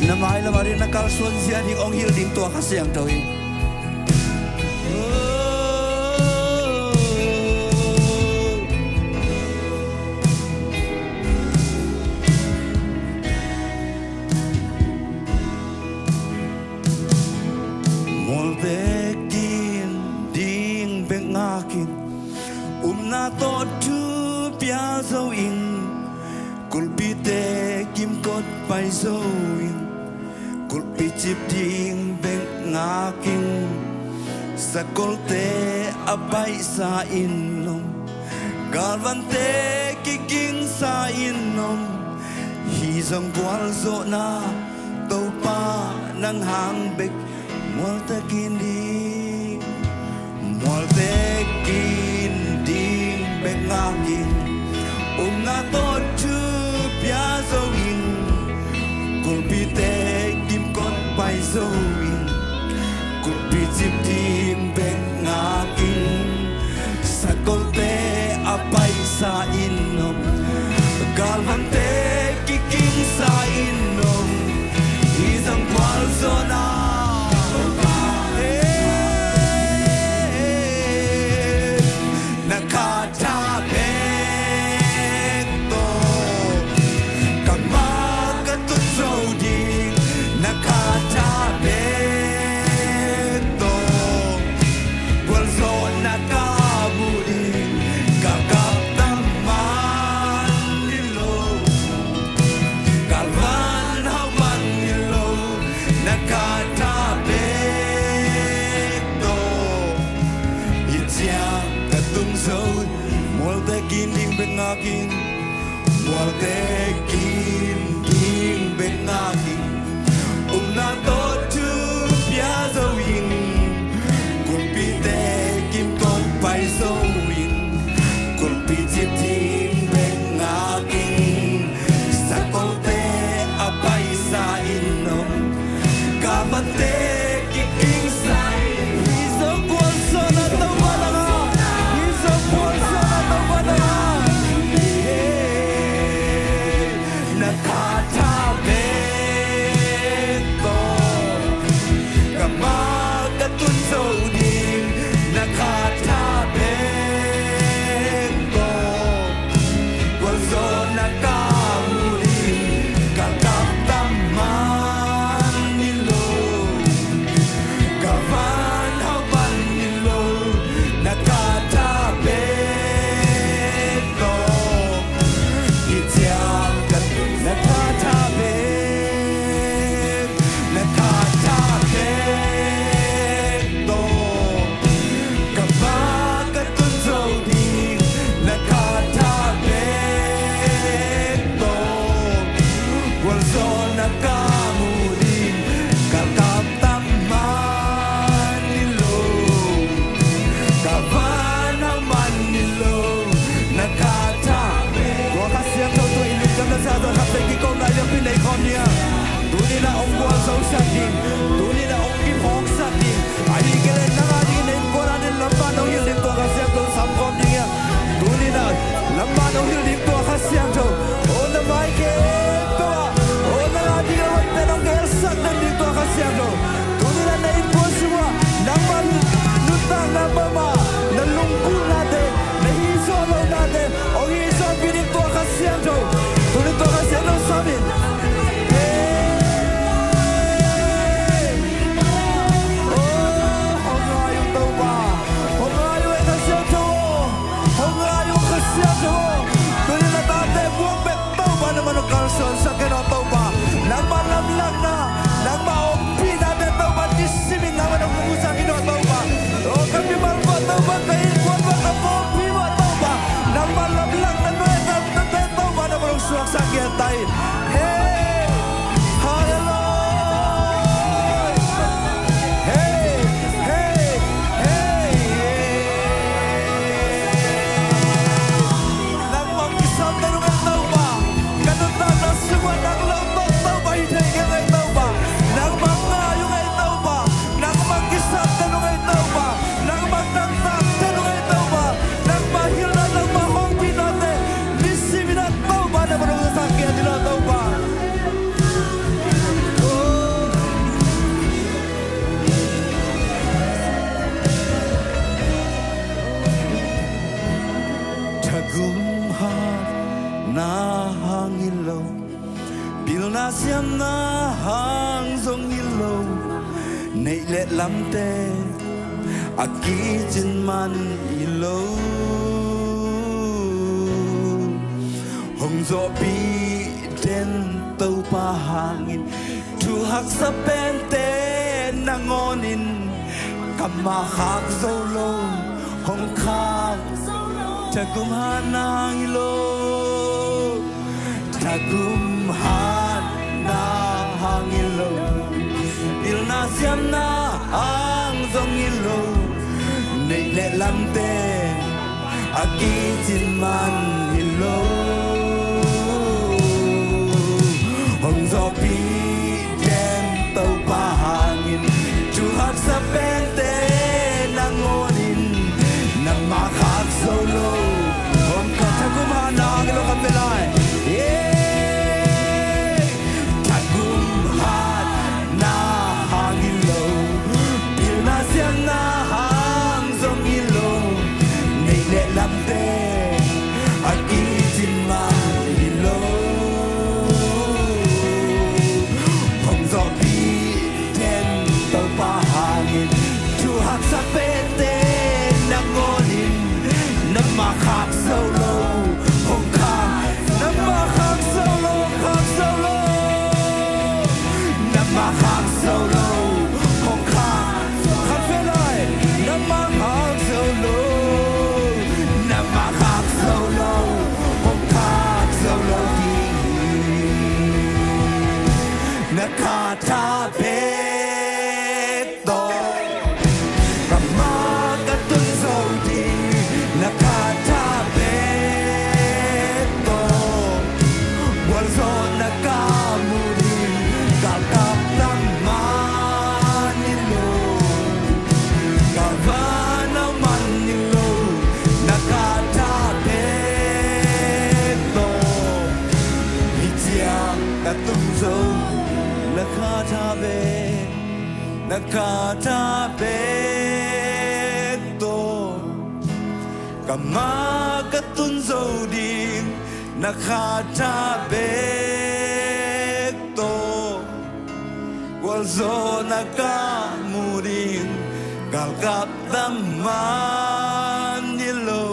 Na mailam ah ding na kalsuan zia ding hong hilh ding tua Kha Siangtho hi. Mualte kin ding bek ngakin, upna tawh thu pia zo in, kulpite kimkot pai zo in, kulpi cip ding bek ngakin, sakolte a paihsa in om, galvante kikingsa in om, hih zong gualzawhna Topa nang hang bek. Mualte kin ding, mualte kin ding bek ngakin, upna tawh thu pia zo in, kulpite kimkot pai zo in, kulpi cip ding bek ngakin, sakolte a paihsa in om, galvante kikingsa in om, hih zong gualzawhna. Hey, na kha tha bek tawh, ka ma ka tun zo ding, na kha tha bek tawh, gualzawhna ka mu ding, ka kap tam man hi lo, galvan hau man hi lo, na kha tha bek tawh, hih ciang ka tung zo, mualte kin ding bek ngakin, mualte kin ding bek ngakin, upna tawh thu pia zo in, kulpite kimkot pai zo in, kulpi cip ding bek ngakin, sakolte a paihsa in om, galvante kikingsa in om. Hih zong gualzawhna Topa nang a, hih zong gualzawhna Topa nang a. Hey, na kha tha bek tawh, ka ma ka tun zo ding, na kha tha bek tawh, gualzawhna ka mu ding, ka kap tam man hi lo, ka van hau man hi lo, na kha tha bek tawh, hih ciang ka tung, na kha tha bek, na kha tha bek tawh, ka ma ka tun zo ding, na kha tha bek tawh, gualzawhna ka mu ding, ka kap tam man hi lo, ka van hau man hi lo, na kha tha bek. Tua Kha Siangtho tawh i lungdam na sa tawh khat vei kiko lai lianpi nei khawm ni a. Tuni-in ah hong gualzosak ding, tuni-in ah hong kiphawksak ding, ahih kei leh nang a dingin, na innkuan a dingin lamban hong hilh ding tua Kha Siangtho sam khawm ding hi a. Tuni-in ah lamban hong hilh ding tua Kha Siangtho, aw na mai khempeuh ah, aw nang a dingin a hoih pen hong gelsak den ding tua Kha Siangtho. Tuni-in ah na innkuan sungah nangmah nuntakna mahmah, na lunggulhnate, na hih zawh lohnate hong hih zawhpih ding tua Kha Siangtho. Tuni tua Kha Siangtho sam in. Hey! Na hang hi lo, pilna siamna hang zong hi lo, neih le lamte a kicin man hi lo. Hong zawhpih den Topa hangin, thu haksa pente nangawnin, kammal khak zo lo, hong khak, thagum hatna hang hi lo. Thagum hatna hang hi lo, pilna siamna hang zong hi lo, neih le lamte a kicin man hi lo. Hong zawhpih den Topa hangin, thu haksa pente nangawnin, nangmah khak zo lo, hong khak, thagum hatna hang hi lo, khat vei lai. Yeah. Thagum hatna hang hi lo, pilna siamna hang zong hi lo, neih le lamte a kicin man hi lo. Hong zawhpih den Topa hangin, thu haksa pente nangawnin, nangmah khak zo lo, hong khak, nangmah khak zo lo, khak zo lo, nangmah khak zo lo, hong khak, khat vei lai, nangmah khak zo lo, nangmah khak zo lo, hong khak zo lo ding hi. Na kha tha bek tawh, kammal ka tun zo ding, na kha tha bek tawh, gualzawhna ka mu ding, galkap tam man hi lo, galvan hau man hi lo, na kha tha bek tawh, hih ciang ka tun zo, na kha tha bek, na kha tha bek tawh, kammal ka tun zo ding, na kha tha bek tawh, gualzawhna ka mu ding, galkap tam man hi lo,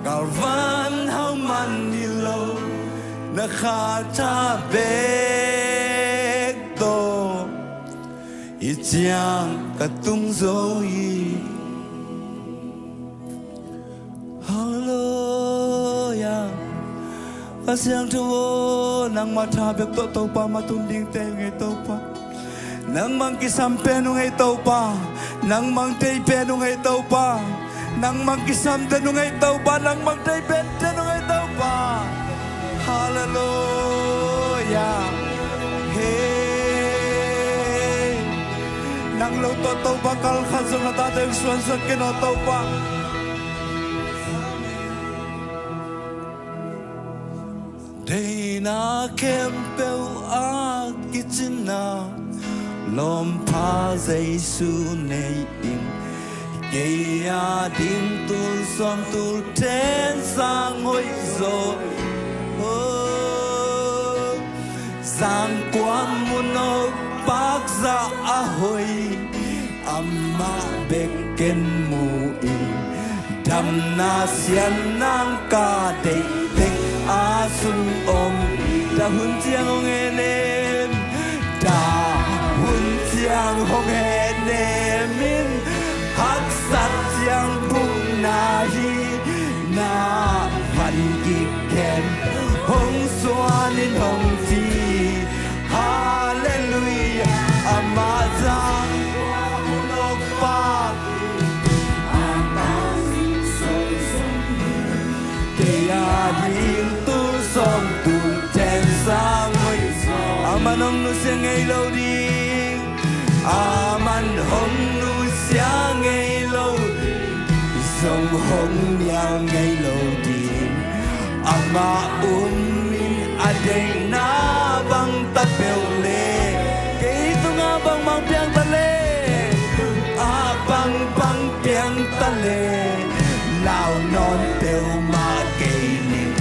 galvan hau man hi lo, na kha tha bek tawh, hih ciang ka tun zo hi. Halleluiah. Kha Siangtho aw, nangmah tha bek tawh Topa mah tun dingte hi ung ei Topa. Nangmah kisam pen ung ei Topa. Nangmah tei pen ung ei Topa. Nangmah kisam den ung ei Topa. Nangmah tei pen den ung ei Topa. Halleluiah. Hei. Nang lo tawh Topa kal khat zong na tate suansak ken aw Topa. Deihna khempeuh a kicinna lawmpha Jesu nei in, kei a ding tul sawm tul then sang hoih zaw. Oh, sang kuang mun aw paksa a hoih, amah bek ken mu in, damna sianna ka deih tek a sung om. Dah hun ciang hong henem, dah hun ciang hong henem in, haksat ciang bukna hi, na van kik khem hong suan in hong ci. Halleluiah. Amah zang nokpa, kei a ding tul sawm tul then sang hoih. Aman hong nusia ngei lo ding. Aman hong nusia ngei lo ding. Zong hong nial ngei lo ding. Amah um in a deihna bang ta peuh le, kei tungah bangbang piang ta le, a bangbang piang ta le, lau nawn peuhmah kei ning.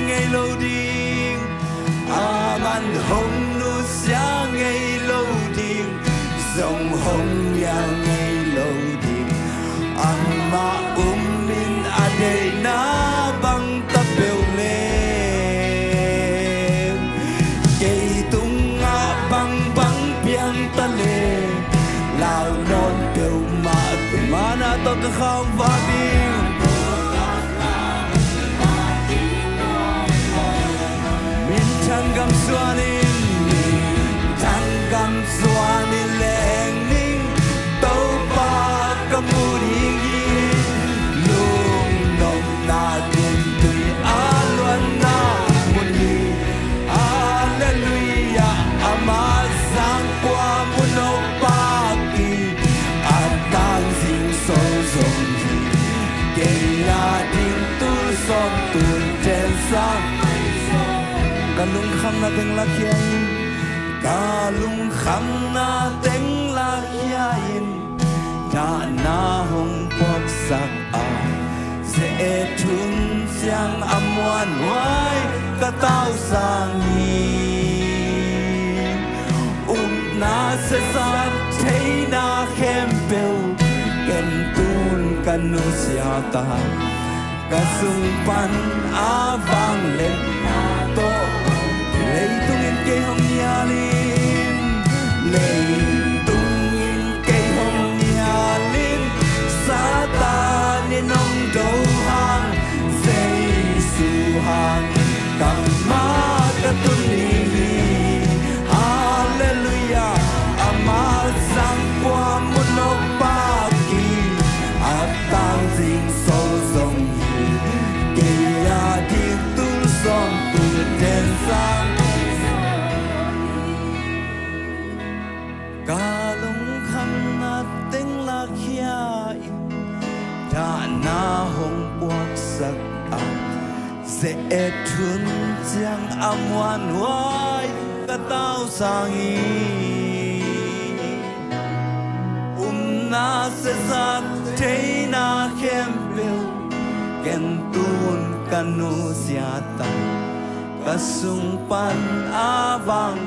ngei lo ding, aman hong nusia ngei lo ding, zong hong nial ngei lo ding. Amah um in a deihna bang ta peuh leh, kei tungah bangbang piang ta leh, lau nawn peuhmah, tua mana tawh ka khauh va ding. Minthang gam zuan in, minthang gam zuan in leng ning, Topa ka mu ding hi. Lungnopna tun tui a luanna mun hi. Halleluiah, ama zangkua mu nop pak hi. A tangzing sol zong hi. Kei a ding tul sawm tul ten sang. Ka lungkhamna teng lakhia in, ka lungkhamna teng lakhia in, dahna hong puaksak a, ze-et hun ciang a muanhuai ka tausang hi. Upna siasak theina khempeuh ken tun ka nusia ta. Ka sung pan a vangliatna tawh, leitung in kei hong nial in, leitung in kei hong nial in, Satan in hong do hang, Jesu hang, kammal ka tun ding hi. Halleluiah, ama zangkua mu nop pak hi. A tangzing sol zong hi. Kei a ding tul sawm tul ten sang. Ka lungkhamna teng lakhia in, dahna hong puaksak a, ze-et hun ciang a muanhuai ka tausang hi. Upna siasak theina khempeuh ken tun ka nusia ta. Ka sung pan a vang,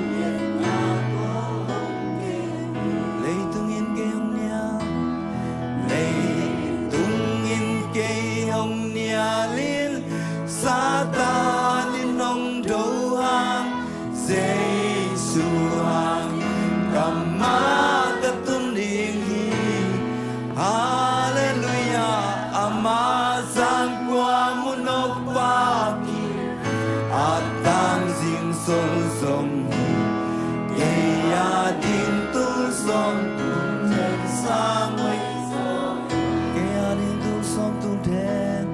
leitung in kei hong nial, leitung in kei hong nial in, Satan in hong do hang, Jesu hang, kammal ka tun ding hi. Halleluiah, ama zangkua mu nop pak hi. A tangzing sol zong hi. Kei a ding tul sawm tul ten sang hoih zaw hi. Kei a ding tul sawm tul ten.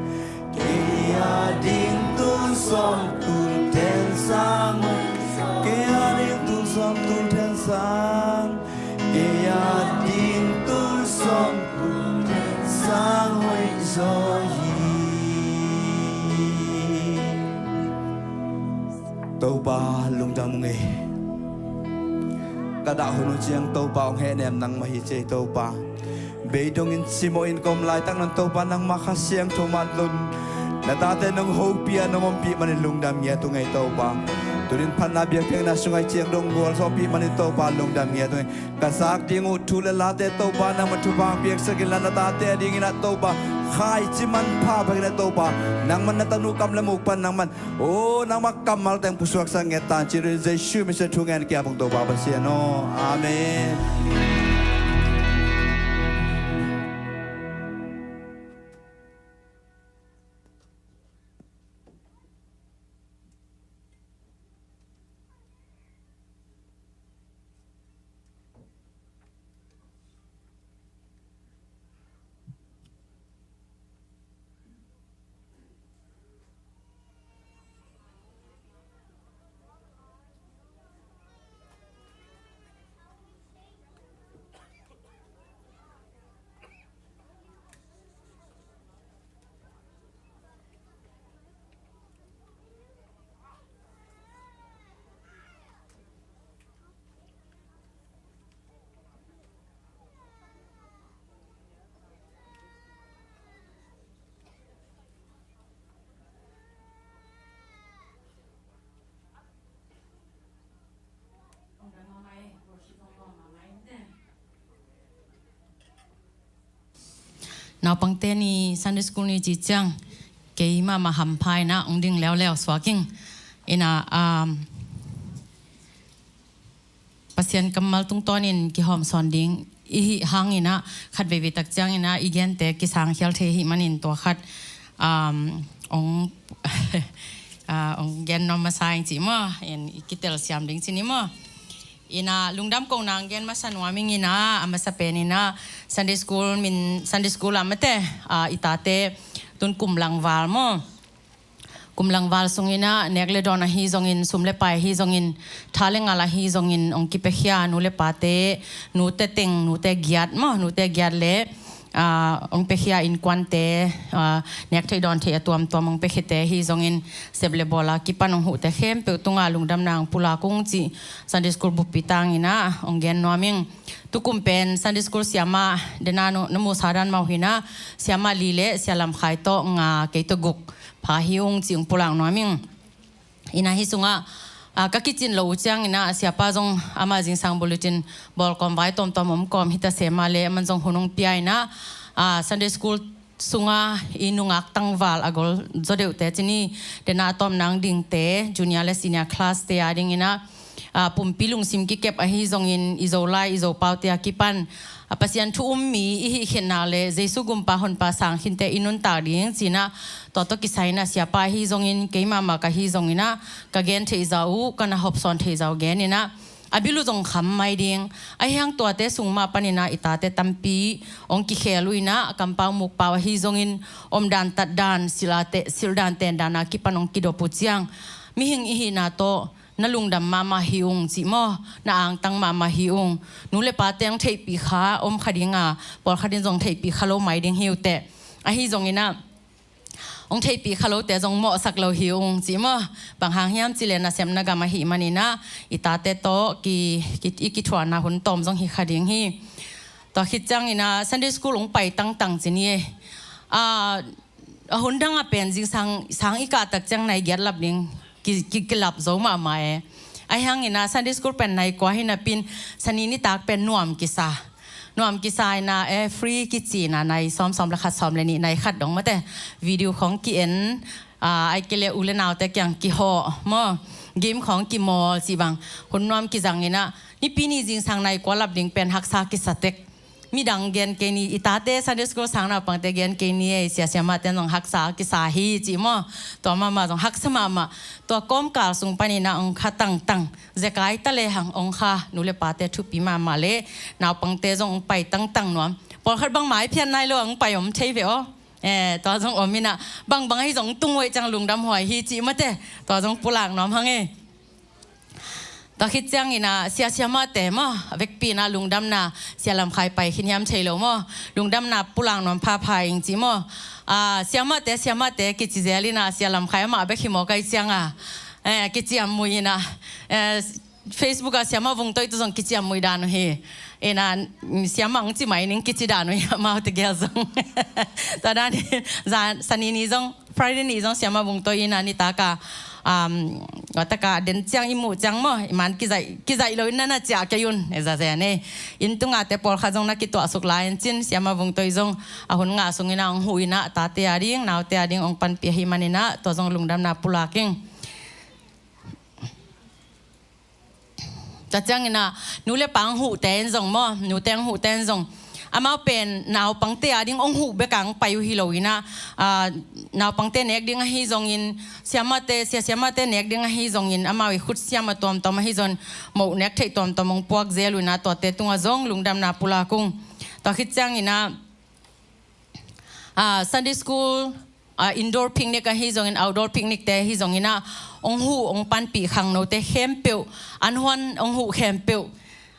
Kei a ding tul sawm tul ten sang hoih zaw hi. Kei a ding tul sawm tul ten sang. Kei a ding tul sawm tul ten sang hoih zaw hi. Topa lungdam ung ei. Ka dah hun uh ciang Topa hong hehnem nangmah hi ci ei Topa. Beidongin cimawhin ka om laitak nan Topa nangmah Kha Siangtho mah lun, na tate nong hopih a nong ompih manin lungdam ngiat ung ei Topa. Tunin phatna biakpiakna sungah i ciang dong gualzawhpih manin Topa lungdam ngiat ung ei. Ka zak ding uh thu le late Topa nangman thupha piaksak inla, na tate a dingin ah Topa khaici manpha bek in ah Topa, nangman na tanu kam le muk pan nangman, o, nangmah kammal teng pusuaksak ngiat ta in ci-in Jesu min suangin thungen ka hi ung Topa Pasian aw. Amen. Naupangte ni, Sunday school ni cih ciang kei mahmah hampha in ah hong ding leuleu suak ing. In ah, um, Pasian kammal tungtawnin kihawm sawn ding i hih hangin ah, khat veivei tak ciangin ah i gente kisang khial thei ahih manin tua khat, um, hong, ah, hong gen nuam masa ing cih maw, in i kitel siam ding ci ni maw. In ah lungdam kohna hong gen masa nuam ing in ah, a masa pen in ah Sunday school min, Sunday school ah mate, ah, i tate tun kum langval maw. Kum langval sungin ah nek le dawn ahi zongin, sum le pai ahi zongin, tha le ngal ahi zongin hong kipiakhia nu le pate, nute teng, nute giat maw, nute giat le, ah, hong piakhia innkuante, ah, nek theih dawn theih a tuamtuam hong piakhiate ahi zongin, sep le bawl a kipan hong huhte khempeuh tungah lungdamna hong pulak ung cih Sunday school buppi tangin ah hong gen nuam ing. Tukum pen Sunday school siamah, dena nu, na musa dan mah uh hi in ah, siamah li le sia Lam Khai tawh nga, kei tawh guk pha hi ung cih hong pulak nuam ing. In ah hih sungah, ah, ka kicin loh uh ciangin ah siapa zong ama zingsang bulletin bawl kawm vai tawmtawm om kawm hi ta se mah le, aman zong hun hong pia in ah, ah, Sunday school sunga i nungak tangval a gol zaw deuhte ci ni, dena a tawpna hong dingte, junior le senior class te a dingin ah, ah, pumpi lungsim kikep ahi zongin, i Zolai, i Zopaute a kipan, ah, Pasian thu um mi i hih khin nak le Jesu gumpa honpa sang khinte i nuntak ding ci in ah, tua tawh kisai in ah siapa ahi zongin, kei mahmah ka hi zongin ah, ka gen theih zah uh, ka na hawm sawn theih zah uh gen in ah, a bil uh zong kham mai ding. Ahi hang tuate sung mah panin ah i tate tampi hong kikhel uh in ah, kampau mukpau ahi zongin, omdan tatdan, sil a te, sildan tendan a kipan hong kidop uh ciang, mihing i hihna tawh na lungdam mahmah hi ung cih maw, na angtang mahmah hi ung. Nu le pate hong theihpih kha om kha ding a, pawlkhat in zong theihpih kha lo mai ding hi uh teh. Ahi zongin ah, hong theihpih kha lote zong mawhsak lo hi ung cih maw. Bang hang hiam cih leh nasepna gam ahih manin ah, i tate tawh ki, ki, i kithuahna hun tawm zong hi kha ding hi. Tua khit ciangin ah Sunday school hong pai tangtang ci ni e. Ah, a hun dang a pen zingsang, sang i kah tak ciang nai giat lap ding ki, ki, kilap zo mahmah e. Ahi hangin ah Sunday school pen nai kua hi napi in, Sani nitak pen nuam kisa. Nuam kisa in ah, eh, free kici in ah, nai sawm, sawm le khat, sawm le nih, nai khat dong mate. Video khawng ki-en, ah, ahih kei leh u le naute kiang kihawh maw, game khawng kimawl cih bang, hun nuam kizang in ah, Nipi ni zingsang nai kua lap ding pen haksa kisa tek. Midang gen kei ni, i tate Sunday school sang naupangte gen kei ni e, sia siamahte zong haksa kisa hi cih maw. Tua mahmah zong haksa mahmah. Tua kawmkal sung panin ah hong kha tangtang, zekai ta lehang hong kha, nu le pate thupi mahmah le, naupangte zong hong pai tangtang nuam. Pawlkhat bang maiphiat nai lo a hong pai om thei ve aw. Eh, tua zong om in ah, bangbang ahi zong tung hoih ciang lungdam huai hi cih mate. Tua zong pulak nuam hang e. Tua khit ciangin ah, sia siamahte maw, a vekpi in ah lungdamna, sia Lam Khai pai khin hiam thei lo maw, lungdamna pulak nuam phapha ing cih maw. Ah, siamahte, siamahte kici zel in ah, sia Lam Khai amah bek hi maw ka hih ciang a. Eh, kiciam mui in ah. Eh, Facebook ah siamah Vung Toi tawh zong kiciam mui dan uh hi. In ah, siamah hong ci mai ning kici dan uh hi, amaute gel zong. Tua dan hi, zan, Sani ni zong, Friday ni zong siamah Vung Toi in ah nitak a, um, nitak a den ciang i muh ciang maw, i man kizaih, kizaih lo in na na ciah kei un, e za zen e. Inn tungah te pawlkhat zong na kituahsuk lai in cin, siamah Vung Toi zong a hun ngah sungin ah hong huh in ah, tate a ding, naute a ding hong panpih ahih manin ah, tua zong lungdamna pulak ing. Tua ciangin ah, nu le pa hong huhte in zong maw, nute hong huhte in zong, amau pen naupangte a ding hong huh bek a hong pai uh hi lo in ah, ah, naupangte nek ding ahi zongin, siamahte, sia siamahte nek ding ahi zongin, amau i khutsiam a tuamtuam ahi zongin, moh nek theih tuamtuam hong puak zel uh in ah, tuate tungah zong lungdamna pulak ung. Tua khit ciangin ah, ah, Sunday school, ah, indoor picnic ahi zongin, outdoor picnic te ahi zongin ah, hong huh, hong panpih khangnote khempeuh, an huan hong huh khempeuh,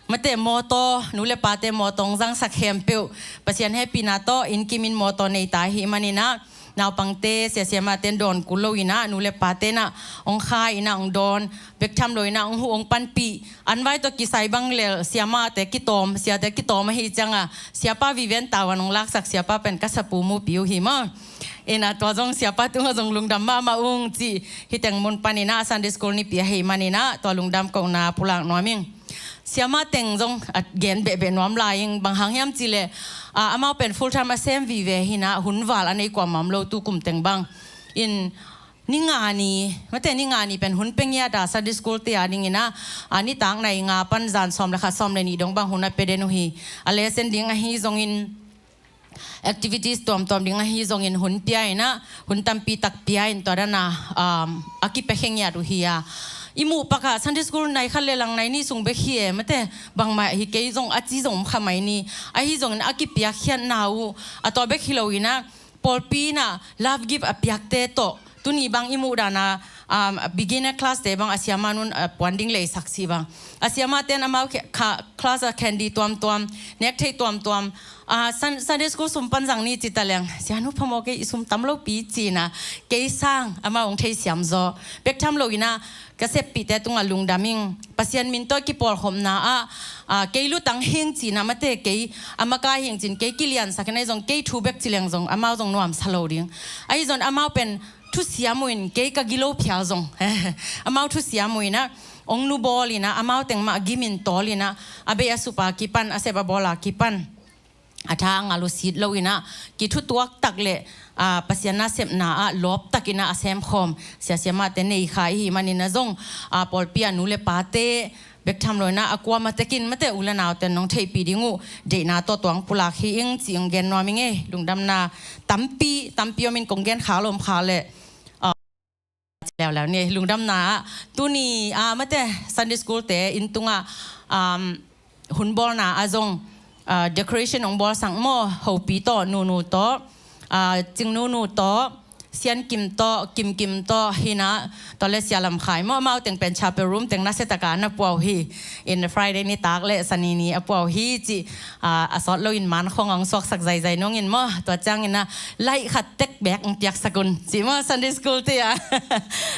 mate mawtaw, nu le pate mawtaw hong zangsak khempeuh, Pasian hehpihna tawh inn kim in mawtaw nei ta ahih manin ah, naupangte, sia siamahte in dawn kul lo in ah, nu le pate in ah hong kha in ah hong dawn, bek tham lo in ah hong huh hong panpih, an vai tawh kisai bang lel, siamahte kitawm, siate kitawm ahih ciang a, siapa Vivian Tau an hong laksak, siapa pen ka sapu mupi uh hi maw. In ah tua zong siapa tungah zong lungdam mahmah ung cih, hih teng mun panin ah Sunday school nipi ahih manin ah, tua lungdam kohna pulak nuam ing. Siamah teng zong a gen behbeh nuam lai ing, bang hang hiam cih leh, ah, amau pen full time a sem vive hi-in ah hun val a nei kuamah om lo tu kum teng bang. In ni nga ni, mate ni nga ni pen hun pia ngiat a Sunday school te a dingin ah, ah, nitak nai nga pan zan sawm le khat sawm le nih dong bang hun a pia den uh hi. A lesson ding ahi zongin, activities tuamtuam ding ahi zongin hun pia in ah, hun tampi tak pia in tua dan a, um, a kipia khe ngiat uh hi a. I muh pak ah Sunday school nai khat le lang nai nih sung bek hi e, mate bangmah hi kei zong a ci zong om kha mai ni. Ahi zongin a kipiakkhiatna uh, a tua bek hi lo in ah, pawlpi in ah love gift a piakte tawh tuni bang i muh dan a, um, beginner class te bang a siamah nun, uh, puan ding leisak cih bang. A siamah ten amau khe-, kha-, class a candy tuamtuam, nek theih tuamtuam, ah, Sun-, Sunday school sum pan zang ni ci ta leng, "Sianu phamawh kei, i sum tam lo pi," ci-in ah, kei sang amau hong theisiam zaw. Bek tham lo in ah, ka seppihte tungah lungdam ing. Pasian min tawh i kipawlkhopna ah, ah, kei lutang hing ci-in ah, mate kei a makai hing ci-in kei kiliansak in, ahi zong kei thu bek ci leng zong amau zong nuamsa lo ding. Ahi zong amau pen thusiam uh in, kei ka gilo phial zong amau thusiam uh in ah, hong nubawl in ah, amau teng mah gim in tawl in ah, a bei a sup a kipan, a sep a bawl a kipan, a tha a ngal uh sit lo in ah, kithutuak tak le, ah, Pasian nasepna ah lawp tak in ah a semkhawm sia siamahte nei kha i hih manin ah zong, ah, pawlpi a nu le pate bek tham lo in ah a kuamah tekin, mate u le naute nong theihpih ding uh deihna tawh tua hong pulak hi ing ci hong gen nuam ing e. Lungdamna tampi, tampi om in kong gen khak lo om khak leh, ah, leuleu ni. Lungdamna ah tuni, ah, mate Sunday school te inn tungah, um, hun bawlna ah zong, ah, decoration hong bawlsak maw, Hopi tawh, Nunu tawh, ah, Cing Nunu tawh, Sian Kim tawh, Kim Kim tawh hi-in ah, tua le Sia Lam Khai maw, amau teng pen chapel room teng nasia tak a na pua uh hi. In Friday nitak le Sani ni a pua uh hi ci, ah, a sawt lo in man khawng hong suaksak zaizai nung in maw, tua ciangin ah light khat tek bek hong piaksak un ci maw, Sunday school te ah.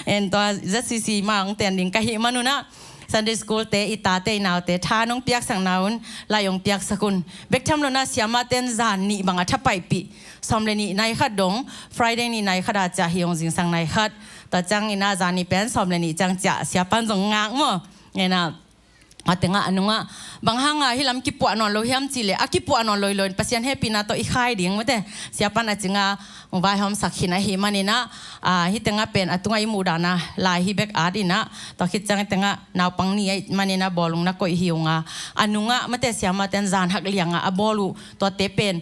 En tua Z C C mah hong ten ding ka hih man un ah, Sunday school te, i tate i naute tha nong piaksakna un light hong piaksak un. Bek tham lo in ah siamahte in zan nih bang a thapaihpih, sawm le nih nai khat dong, Friday ni nai khat a ciah hi, hong zingsang nai khat. Tua ciangin ah zan nih pen sawm le nih ciang ciah, siapa in zong ngak maw. En ah, a tengah a nungah, bang hang a hih lam kipuah nawn lo hiam cih leh, a kipuah nawn lo hi lo in Pasian hehpihna tawh i khai ding, mate siapa in a cing a hong vaihawmsak khin ahih manin ah, ah, hih tengah pen a tungah i muh dan a lai hi bek at in ah, tua khit ciang hih tengah naupang ni ahih manin ah bawlung na koih hi ung a, a nungah mate siamahte in zan hak liang a a bawl uh tuate pen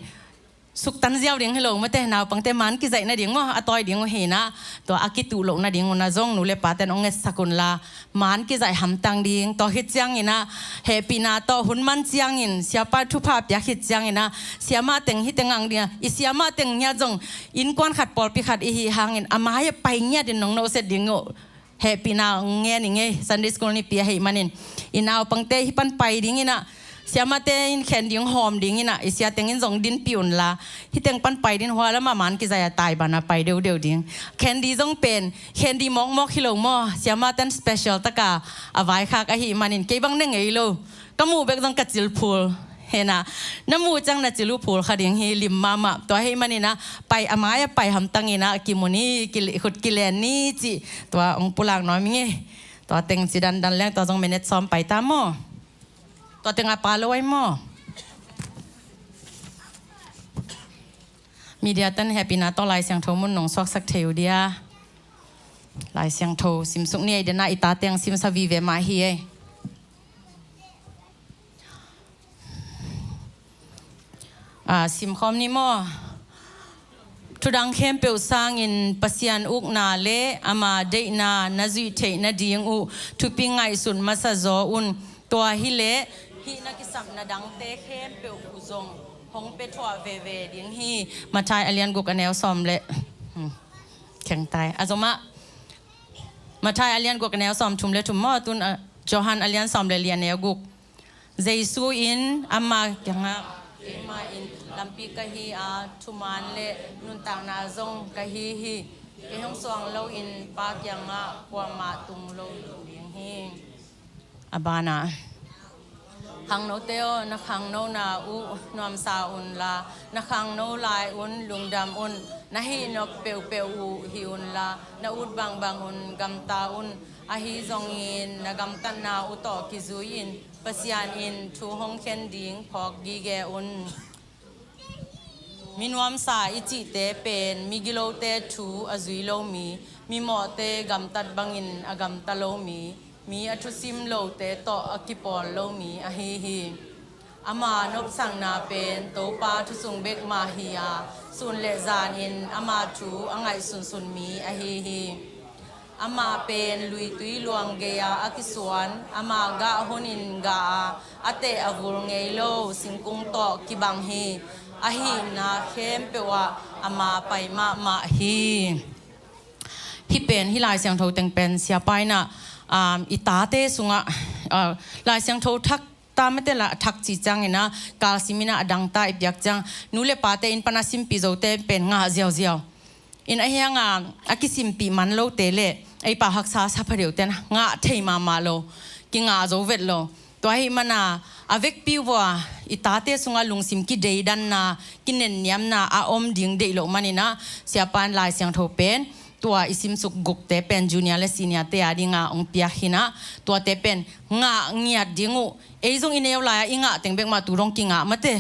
suktan ziau ding hi lo, mate naupangte man kizaih nading maw, a tawi ding uh hi-in ah, tua a kituh loh nading un ah zong nu le pate in hong ngetsak unla, man kizaih hamtang ding. Tua khit ciangin ah hehpihna tawh hun man ciangin, siapa thupha piak khit ciangin ah, siamah teng hih teng ang ding a, i siamah teng ngiat zong innkuan khat pawlpi khat i hih hangin a mai ah pai ngiat in nong nohset ding uh. Hehpihna ngen ing ei, Sunday school nipi ahih manin. I naupangte hih pan pai ding in ah, siamahte in khen ding hawm ding in ah, i sia teng in zong dinpih unla, hih teng pan pai ding, hua lam a man kizaih a tai ban a pai deudeu ding. Khen ding zong pen khen ding mawkmawk hi lo maw, siamahte in special tak a a vaikhak ahih manin kei bang ne ngei lo. Ka muh bek zong ka cil phul. Hena, na muh ciang na cil uh phul kha ding hi, lim mahmah. Tua ahih manin ah, pai a mai ah pai hamtang in ah, kimu ni, kil-, khut kilen ni cih tua hong pulak nuam ing ei. Tua teng ci dandan leng, tua zong minute sawm pai ta maw. Tua teng a pa lo ai maw. Media ten hehpihna tawh Lai Siangtho mun nong suaksak thei uh dia. Lai Siangtho simsuk ni ei, den ah i ta teng simsa vive mah hi ei. Ah, simkhawm ni maw. Thudang khempeuh sangin Pasian ukna le ama deihna na zuih theih nading uh thupi ngaihsun masa zaw un. Tua hileh hih na kisapna dangte khempeuh uh zong hong pia thuah veve ding hi. Mathai a lian guk a neu sawm le, hmm, kheng tai. A zomah Mathai a lian guk a neu sawm thum le thum maw, tun, ah, Johan a lian sawm le li a neu guk. Jesu in ama kiangah, keimah in lampi ka hi a, thuman le nuntakna zong ka hi hi. Kei hong suang loin Pa kiangah kuamah tung lo ding hi. A banah, khangnote aw, na khangnona uh nuamsa unla, na khangno lai un lungdam un. Na hih nop peuhpeuh uh hih unla, na ut bangbang un gamta un. Ahi zongin na gamtatna uh tawh kizui-in Pasian in thu hong khen ding phawk gige un. Minuamsa i cihte pen migilote thu a zui lo mi, mimawhte gamtat bangin a gamta lo mi, mi a thusim lote tawh a kipawl lo mi ahi hi. Ama nopsakna pen Topa thusung bek mah hi a, sun le zanin ama thu a ngaihsunsun mi ahi hi. Ama pen luitui luang gei-a a kisuan, ama gah hunin gah a, a teh a vul ngei lo singkung tawh kibang hi. A hihna khempeuh ah ama pai mahmah hi. Hih pen, hih Lai Siangtho teng pen siapa in ah, um, i tate sungah, uh, Lai Siangtho thak ta mate la thak cih ciangin ah, kalsim in ah a dang ta i piak ciang, nu le pate inn pan a simpih zote pen ngah ziauziau. In ahi hang a, a kisimpih man lote le ei pau haksa sa phadeuhte in ah ngah thei mahmah lo, kingah zo vet lo. Tua ahih man a, a vekpi uh a i tate sungah lungsim kideidanna, kinenniamna a om ding deih loh manin ah, siapa in Lai Siangtho pen tua i simsuk gukte pen junior le senior te a dingah hong piak hi in ah, tuate pen ngah ngiat ding uh. Ei zong i neu lai-ah i ngah teng bek mah tu dong kingah mate.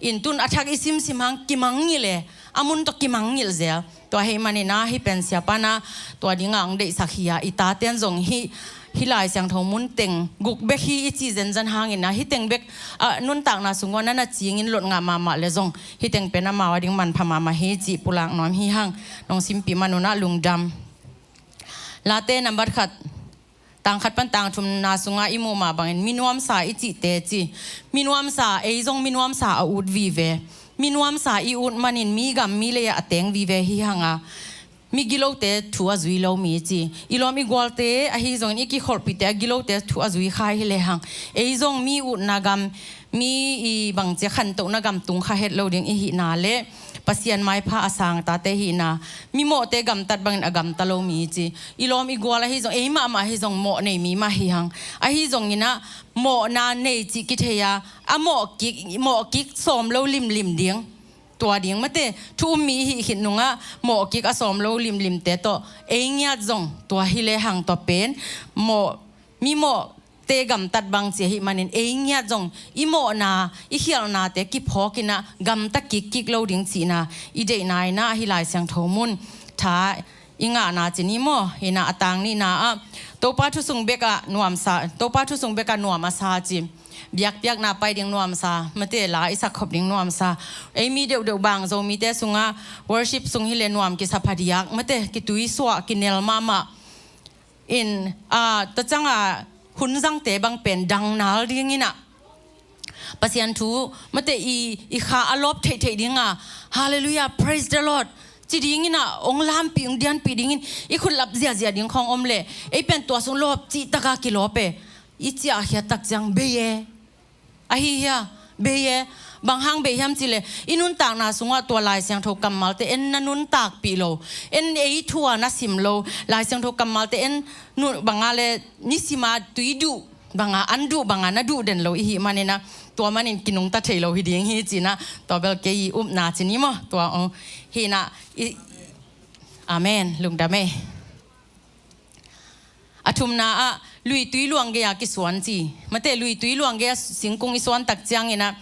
In tun a thak i simsim hang kimangngilh e, a mun tawh kimangngilh zel. Tua ahih manin ah hih pen siapa in ah tua dingah hong deihsak hi a, i taten zong hih, hih Lai Siangtho mun teng guk bek hi i cih zenzen hangin ah, hih teng bek, ah, nuntakna sung uah na na cingin lot ngah mahmah le zong, hih teng pen amau a ding manpha mahmah hi cih pulak nuam hi hang. Nong simpih man un ah lungdam. Late nambat khat, tang khat pan tang thumna sungah i muh mah bangin minuamsa i cihte ci. Minuamsa, ei zong minuamsa a ut vive. Minuamsa i ut manin mi gam mi lei-ah a teng vive hi hang a, migilote thu a zui lo mi ci. I lawm i gualte ahi zongin, i kikholhpihte a gilote thu a zui kha hi le hang, ei zong mi utna gam, mi i bangci a khantohna gam tung kha het lo ding i hihna le Pasian maipha a sang tate hihna, mimawhte gamtat bangin a gamta lo mi ci. I lawm i gual ahi zong, ei mahmah ahi zong mawh nei mi mah hi hang. Ahi zongin ah mawhna nei cih kithei a, a mawh kik, mawh kik sawm lo limlim ding. Tua ding mate, thu um mi i hih khit nungah mawh kik a sawm lo limlimte tawh ei ngiat zong tua hi le hang, tua pen mawh, mimawh te gamtat bang ci ahih manin, ei ngiat zong i mawhna, i khialhnate kiphawk in ah gamta kikkik lo ding cihna i deihna in ah, hih Lai Siangtho mun tha i ngahna ci ni maw. In ah a tang nihna ah, Topa thusung bekah nuamsa, Topa thusung bekah nuam a sa ci. Biakpiakna pai ding nuamsa, mate la i sakkhop ding nuamsa. Ei mi deuhdeuh bang Zomite sungah worship sung hi le nuam kisa phadiak, mate kituisuah, kinel mahmah. In, ah, tua ciangah hun zangte bang pen dangnal dingin ah, Pasian thu mate i, i kha a lawp theihtheih dingah, Hallelujah, praise the Lord ci dingin ah, hong lampih, hong dianpih dingin i khutlap ziahziah ding khawng om leh, ei pen tua sung lawp cih takah kilawp e. I ciahkhiat tak ciang bei e. Ahi hia? Bei e. Bang hang bei hiam cih leh, i nuntakna sungah tua Lai Siangtho kammalte en na nuntakpih lo, en ei thu a na sim lo, Lai Siangtho kammalte en nu-, bangah le nisima tui duh bangah, an duh bangah na duh den lo i hih manin ah, tua manin kinungta thei lo hi ding hi ci-in ah, tua bel kei i upna ci ni maw. Tua, oh, hi-in ah, i, amen, lungdam e. A thumna ah, luitui luang gei-a kisuan ci. Mate, luitui luang gei-a singkung i suan tak ciangin ah,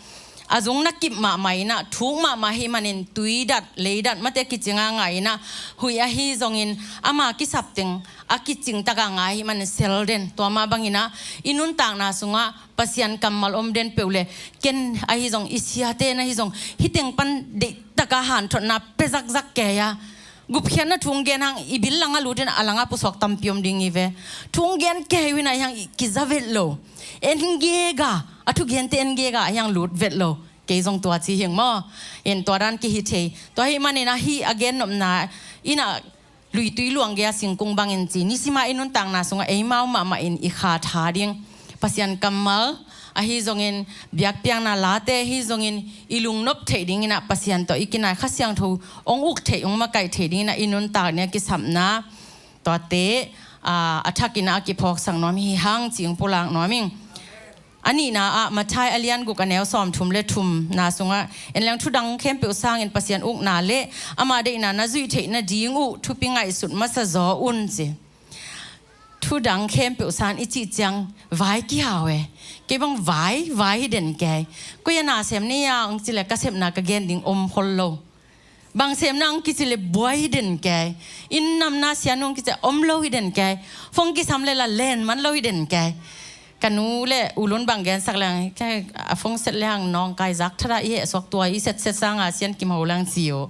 a zung na kip mahmah in ah, thuk mahmah ahih manin tui dat, lei dat, mate kicing a ngai in ah, huih ahi zongin ama kisap teng a kicing takah ngai ahih manin sel den. Tua mah bangin ah, i nuntakna sungah Pasian kammal om den peuh leh, ken ahi zong, i siate in ahi zong, hih teng pan deih takah hanthotna pia zakzak kei a, gupkhiatna thu hong gen hang i bil langah lutin a langah pusuak tampi om ding hi ve. Thu hong gen kei uh in ah ahi hang i kiza vet lo. En gega, a thugente en gega ahi hang lut vet lo. Kei zong tua ci hi ing maw. In tua dan kihi thei. Tua ahih manin ah hih a gennopna in ah luitui luang gei-a singkung bangin ci. Nisima i nuntakna sungah eimau mahmah in i kha tha ding, Pasian kammal ahi zongin, biakpiakna late ahi zongin, i lungnop theih dingin ah Pasian tawh i kinai, Kha Siangtho hong uk theih, hong makaih theih dingin ah i nuntak ni a kisapna, tuate, aa, a thakin ah a kiphawksak nuam hi hang cih hong pulak nuam ing. A nihna ah, Matthai a lian guk a neu sawmthum le thumna sungah, en leng, thu dang khempeuh sangin Pasian ukna le ama deihna na zuih theih nading uh thupi ngaihsut masa zaw un ci. thu dang khempeuh sang i cih ciang vai kihau e. Kei bang vai, vai hi den kei. Koi a na sem ni a ong ci le ka sepna ka gen ding om khol lo. Bang semna ong kici le buai hi den kei. Inn namna sian ong kici om lo hi den kei. Phone kisam le la len man lo hi den kei. Ka nu le u Lun bang gensak leng, a phone set le hang nawngkai zak thada i heh suak tua i set set sanga sian kim ho lang ci uh.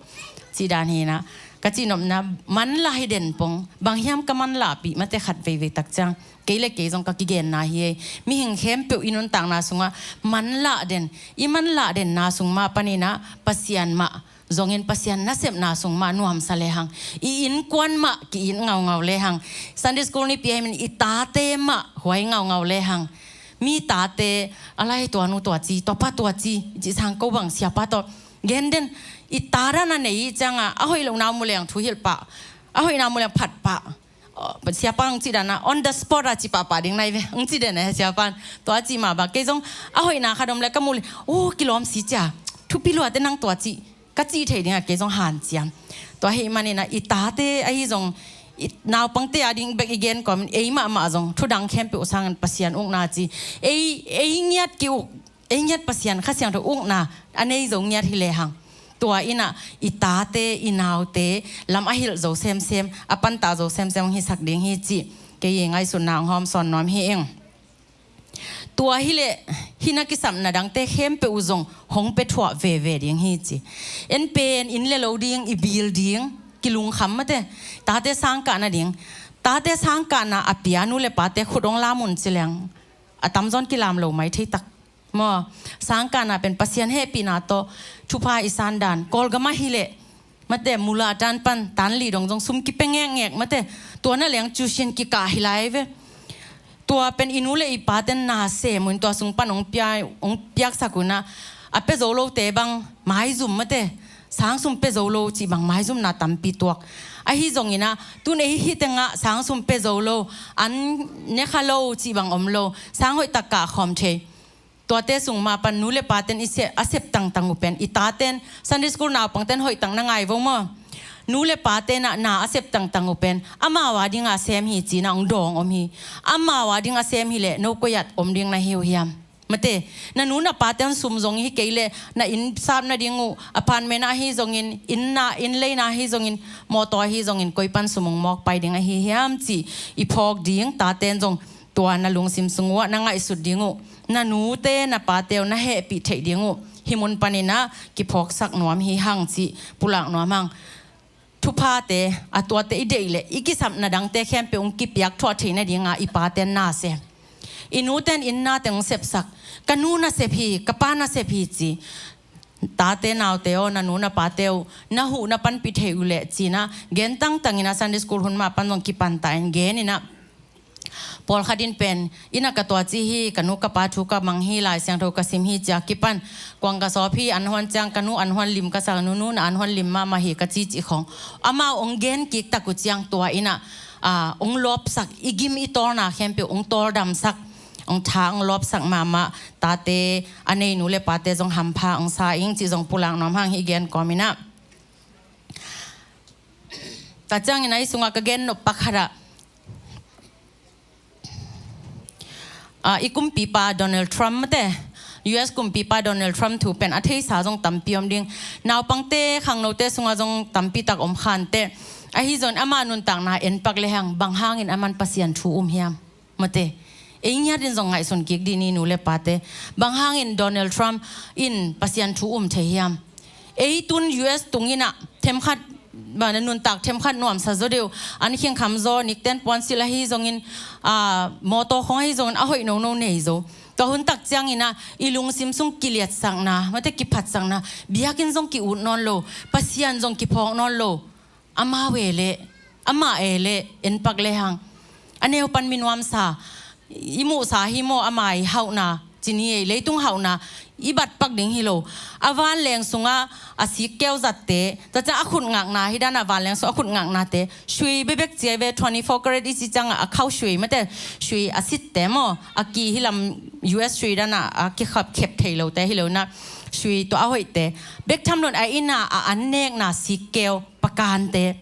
Ci dan hi na. Ka cihnopna manla hi den pong. Bang hiam ka manla pi mate khat veivei tak ciang. Kei le kei zong ka kigenna hi ei. Mihing khempeuh i nuntakna sungah manla den. I manla denna sung mah panin ah Pasian mah zongin Pasian nasepna sung mah nuamsa lehang, i innkuan mah ki-it ngaungau lehang, Sunday school nipi ahi manin i tate mah huai ngaungau lehang, mi tate a lai tua nu tua ci, tua pa tua ci, ci sang ko bang siapa tawh gen den. I ta dan a nei ciangah a hoih lohna mu leng thuhilh pah, a hoihna mu leng phat pah. Siapa ong cih dan a on the spot a ci pahpah ding nai ve, ong ci den eh siapa in. Tua a cih mah bang kei zong a hoihna khat om le ka mu le, oh kilawm si cia, thupi luate nang tua cih, ka cih thei dingah kei zong hanciam. Tua ahih manin ah i tate ahi zong, i naupangte a ding bek i gen kawmin ei mahmah zong thu dang khempeuh sangin Pasian ukna ci. Ei, ei ngiat ki-uk, ei ngiat Pasian Kha Siangtho ukna a nei zo ngiat hi lehang, tua in ah i tate i naute lam a hilh zo semsem, a pantah zo semsem hong hisak ding hi cih kei i ngaihsutna hong hawmsawn nuam hi ing. Tua hileh hih na kisapna dangte khempeuh uh zong hong pia thuah veve ding hi ci. En pen inn le lo ding, i bil ding, kilungkham mate. Tate sangkah nading, tate sangkahna a pia nu le pate khut hong lam un ci leng a tamzawn kilam lo mai thei tak maw? Sangkahna pen Pasian hehpihna tawh thupha i san dan. Kawlgam ahih leh mate, mula tan pan tan li dong zong sum kipia ngekngek mate. Tua na leng tuition kikah hi lai ve. Tua pen i nu le i paten na sem un tua sung pan hong pia, hong piaksak un ah, a pia zo lote bang maizum mate, sang sum pia zo lo cih bang maizumna tampi tuak. Ahi zongin ah tun ei hih tengah sang sum pia zo lo, an ne kha lo cih bang om lo, sang hoih tak kah khawm thei. Tuate sung mah pan nu le paten i se-, a sep tangtang uh pen, i taten Sunday school naupangten hoih tak na ngai vo maw? Nu le paten ah na a sep tangtang uh pen amau a dingah sem hi ci-in ah hong dawng om hi. Amau a dingah sem hileh no koi-at om ding na hi uh hiam? Mate, na nu na paten sum zong hi kei leh na inn sap nading uh, apartment ahi zongin, inn na, inn leina ahi zongin, mawtaw ahi zongin koi pan sum hong mawk pai ding ahi hiam cih i phawk ding. Taten zong tua na lungsim sung uh ah na ngaihsut ding uh, na nute na pate uh na hehpih theih ding uh hih mun panin ah kiphawksak nuam hi hang cih pulak nuam hang. Thuphate, a tuate i deih leh i kisapna dangte khempeuh hong kipiak thuah theih nadinga i paten na sem. I nuten inn na teng hong sepsak, ka nu na sep hi, ka pa na sep hi ci. Tate naute aw, na nu na pate uh na huh na panpih theih uh leh ci-in ah gen tangtangin ah Sunday school hun mah pan zong kipan ta in gen in ah, pawlkhat in pen, inn ah ka tua ci hi, ka nu ka pa thu ka mang hi, Lai Siangtho ka sim hi ci-a kipan, kuang ka sawp hi, an huan ciang ka nu an huan lim ka sak, nunu na an huan lim mahmah hi ka ci cih khawng. Amau hong gen kik tak uh ciang tua in ah, ah, hong lawpsak, i gim i tawlna khempeuh hong tawldamsak, hong tha hong lawpsak mahmah. Tate a nei nu le pate zong hampha hong sa ing cih zong pulak nuam hang hi gen kawmin ah. Tua ciangin ah hih sungah ka gen nop pak khat ah, ah, i kumpipa Donald Trump mate, U S kumpipa Donald Trump thu pen a theisa zong tampi om ding. Naupangte, khangnote sungah zong tampi tak om khante. Ahi zongin ama nuntakna en pak lehang bang hangin aman Pasian thu um hiam? Mate, ei ngiat in zong ngaihsun kik dih ni nu le pate. Bang hangin Donald Trump in Pasian thu um thei hiam? Ei tun U S tung in ah themkhat, bang na nuntak themkhat nuamsa zaw deuh, an khingkham zaw, nikten puansilh ahi zongin, ah, mawtaw khawng ahi zongin a hoih nono nei zo. Tua hun tak ciangin ah i lungsim sung kiliatsakna, mate kiphatsakna, biakinn zong ki-ut nawn lo, Pasian zong kiphawk nawn lo. Amau e leh, amah e leh, en pak lehang. A neu pan mi nuamsa, i muhsa hi maw, ama i hauhna, ci ni ei, leitung hauhna i bat pak ding hi lo. A vanleng sungah a sikkeu zatte, tua ciang a khut ngakna hi dan a vanleng sung a khut ngaknate, sui bebek ci ei ve, twenty-four carat i ci ciangah a khauh sui mate, sui a sitte maw, a ki hi lam U S sui dan a, a kikhap khep thei lote hi lo in ah, sui tua a hoihte. Bek tham lo in a inn ah a an nekna sikkeu pakante.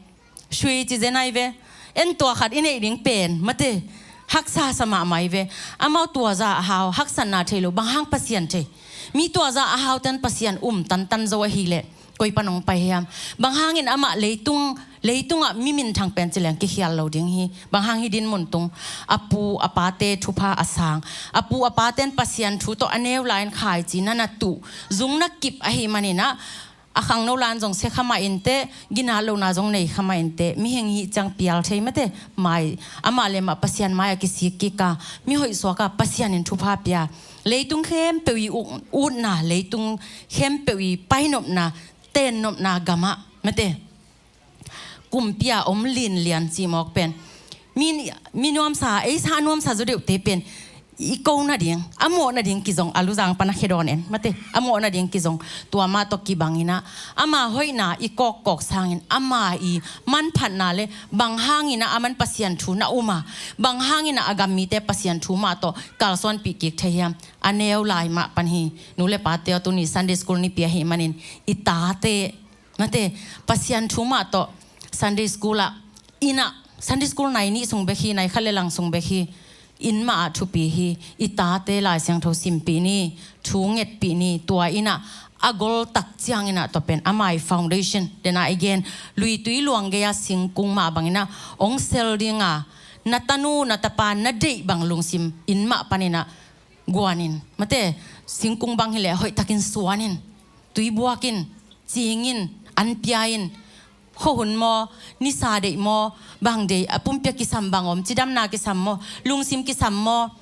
Sui ci zen ai ve. En tua khat i neih ding pen, mate. Haksa sa mahmah hi ve. Amau tuaza a hau, haksatna thei lo, bang hang Pasian thei? Mi tuaza a haute'n Pasian um tantan zo ahih leh koi pan hong pai hiam? Bang hangin amah leitung, leitungah mi minthang pen ci leng kikhial lo ding hi. Bang hang hi dinmun tung? A pu a pate thupha a sang, a pu a pate'n Pasian thu tawh a neu lai-in khaici na na tuh, zung na kip ahih manin ah, a khangno lan zong sia kha mah inteh, ginat lohna zong nei kha mah inteh, mihing hi ciang pial thei mate, mai, amah le amah Pasian mai-ah kisik kik a, mihoih suak a, Pasian in thupha pia. Leitung khempeuh i ut, utna, leitung khempeuh i painopna, tennopna gamah mate, kumpi-a om linlian cimawk pen, mi, mi nuamsa, ei sa nuamsa zaw deuhte pen i ko nading, a mawh nading kizong, a luzang pan a khedawn en mate, a mawh nading kizong. Tua mah tawh kibangin ah, ama hoihna i kawkkawk sangin ama i manphatna le bang hangin ah aman Pasian thu na um a, bang hangin ah a gam mite Pasian thu mah tawh kalsuanpih kik thei hiam? A neu lai mah pan hi. Nu le pate aw, tuni Sunday school nipi ahih manin i tate mate, Pasian thu mah tawh Sunday school ah, inn ah, Sunday school nai nih sung bek hi, nai khat le lang sung bek hi, inn mah ah thupi hi. I tate Lai Siangtho simpih ni, thu ngetpih ni. Tua in ah a gol tak ciangin ah tua pen ama i foundation, den a i gen, luitui luang gei-a singkung mah bangin ah hong sel ding a, na tanu na tapa na deih bang lungsim inn mah panin ah guan in mate, singkung bang hi leh hoihtakin suan in, tui buak in, cing in, an pia in, khuahun maw, nisa deih maw, bang deih, a pumpi-a kisam bang om, cidamna kisam maw, lungsim kisam maw,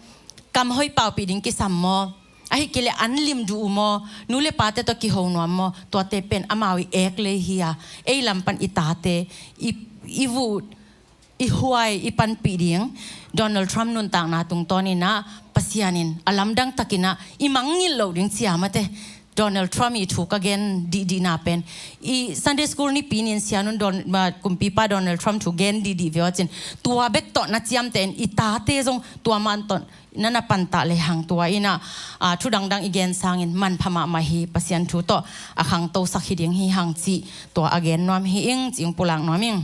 kam hoih paupih ding kisam maw, ahih kei leh an lim duh uh maw, nu le pate tawh kiho nuam maw, tuate pen amau i ek lei hi a, ei lam pan i tate i, i vuh, i huai, i panpih ding. Donald Trump nuntakna tungtawnin ah Pasian in a lamdang takin ah i mangngilh loh ding ci a mate, Donald Trump i thu ka gen dihdihna pen, i Sunday school nipi ni-in Sian un Don-, ma, kumpipa Donald Trump thu gen dihdih ve aw cin, tua bek tawh na ciamteh in i tate zong tua mah tawh na na pantah lehang, tua in ah, a, thu dangdang i gen sangin manpha mahmah hi. Pasian thu tawh a khangtosak hi ding hi hang cih tua a gen nuam hi ing, cih hong pulak nuam ing.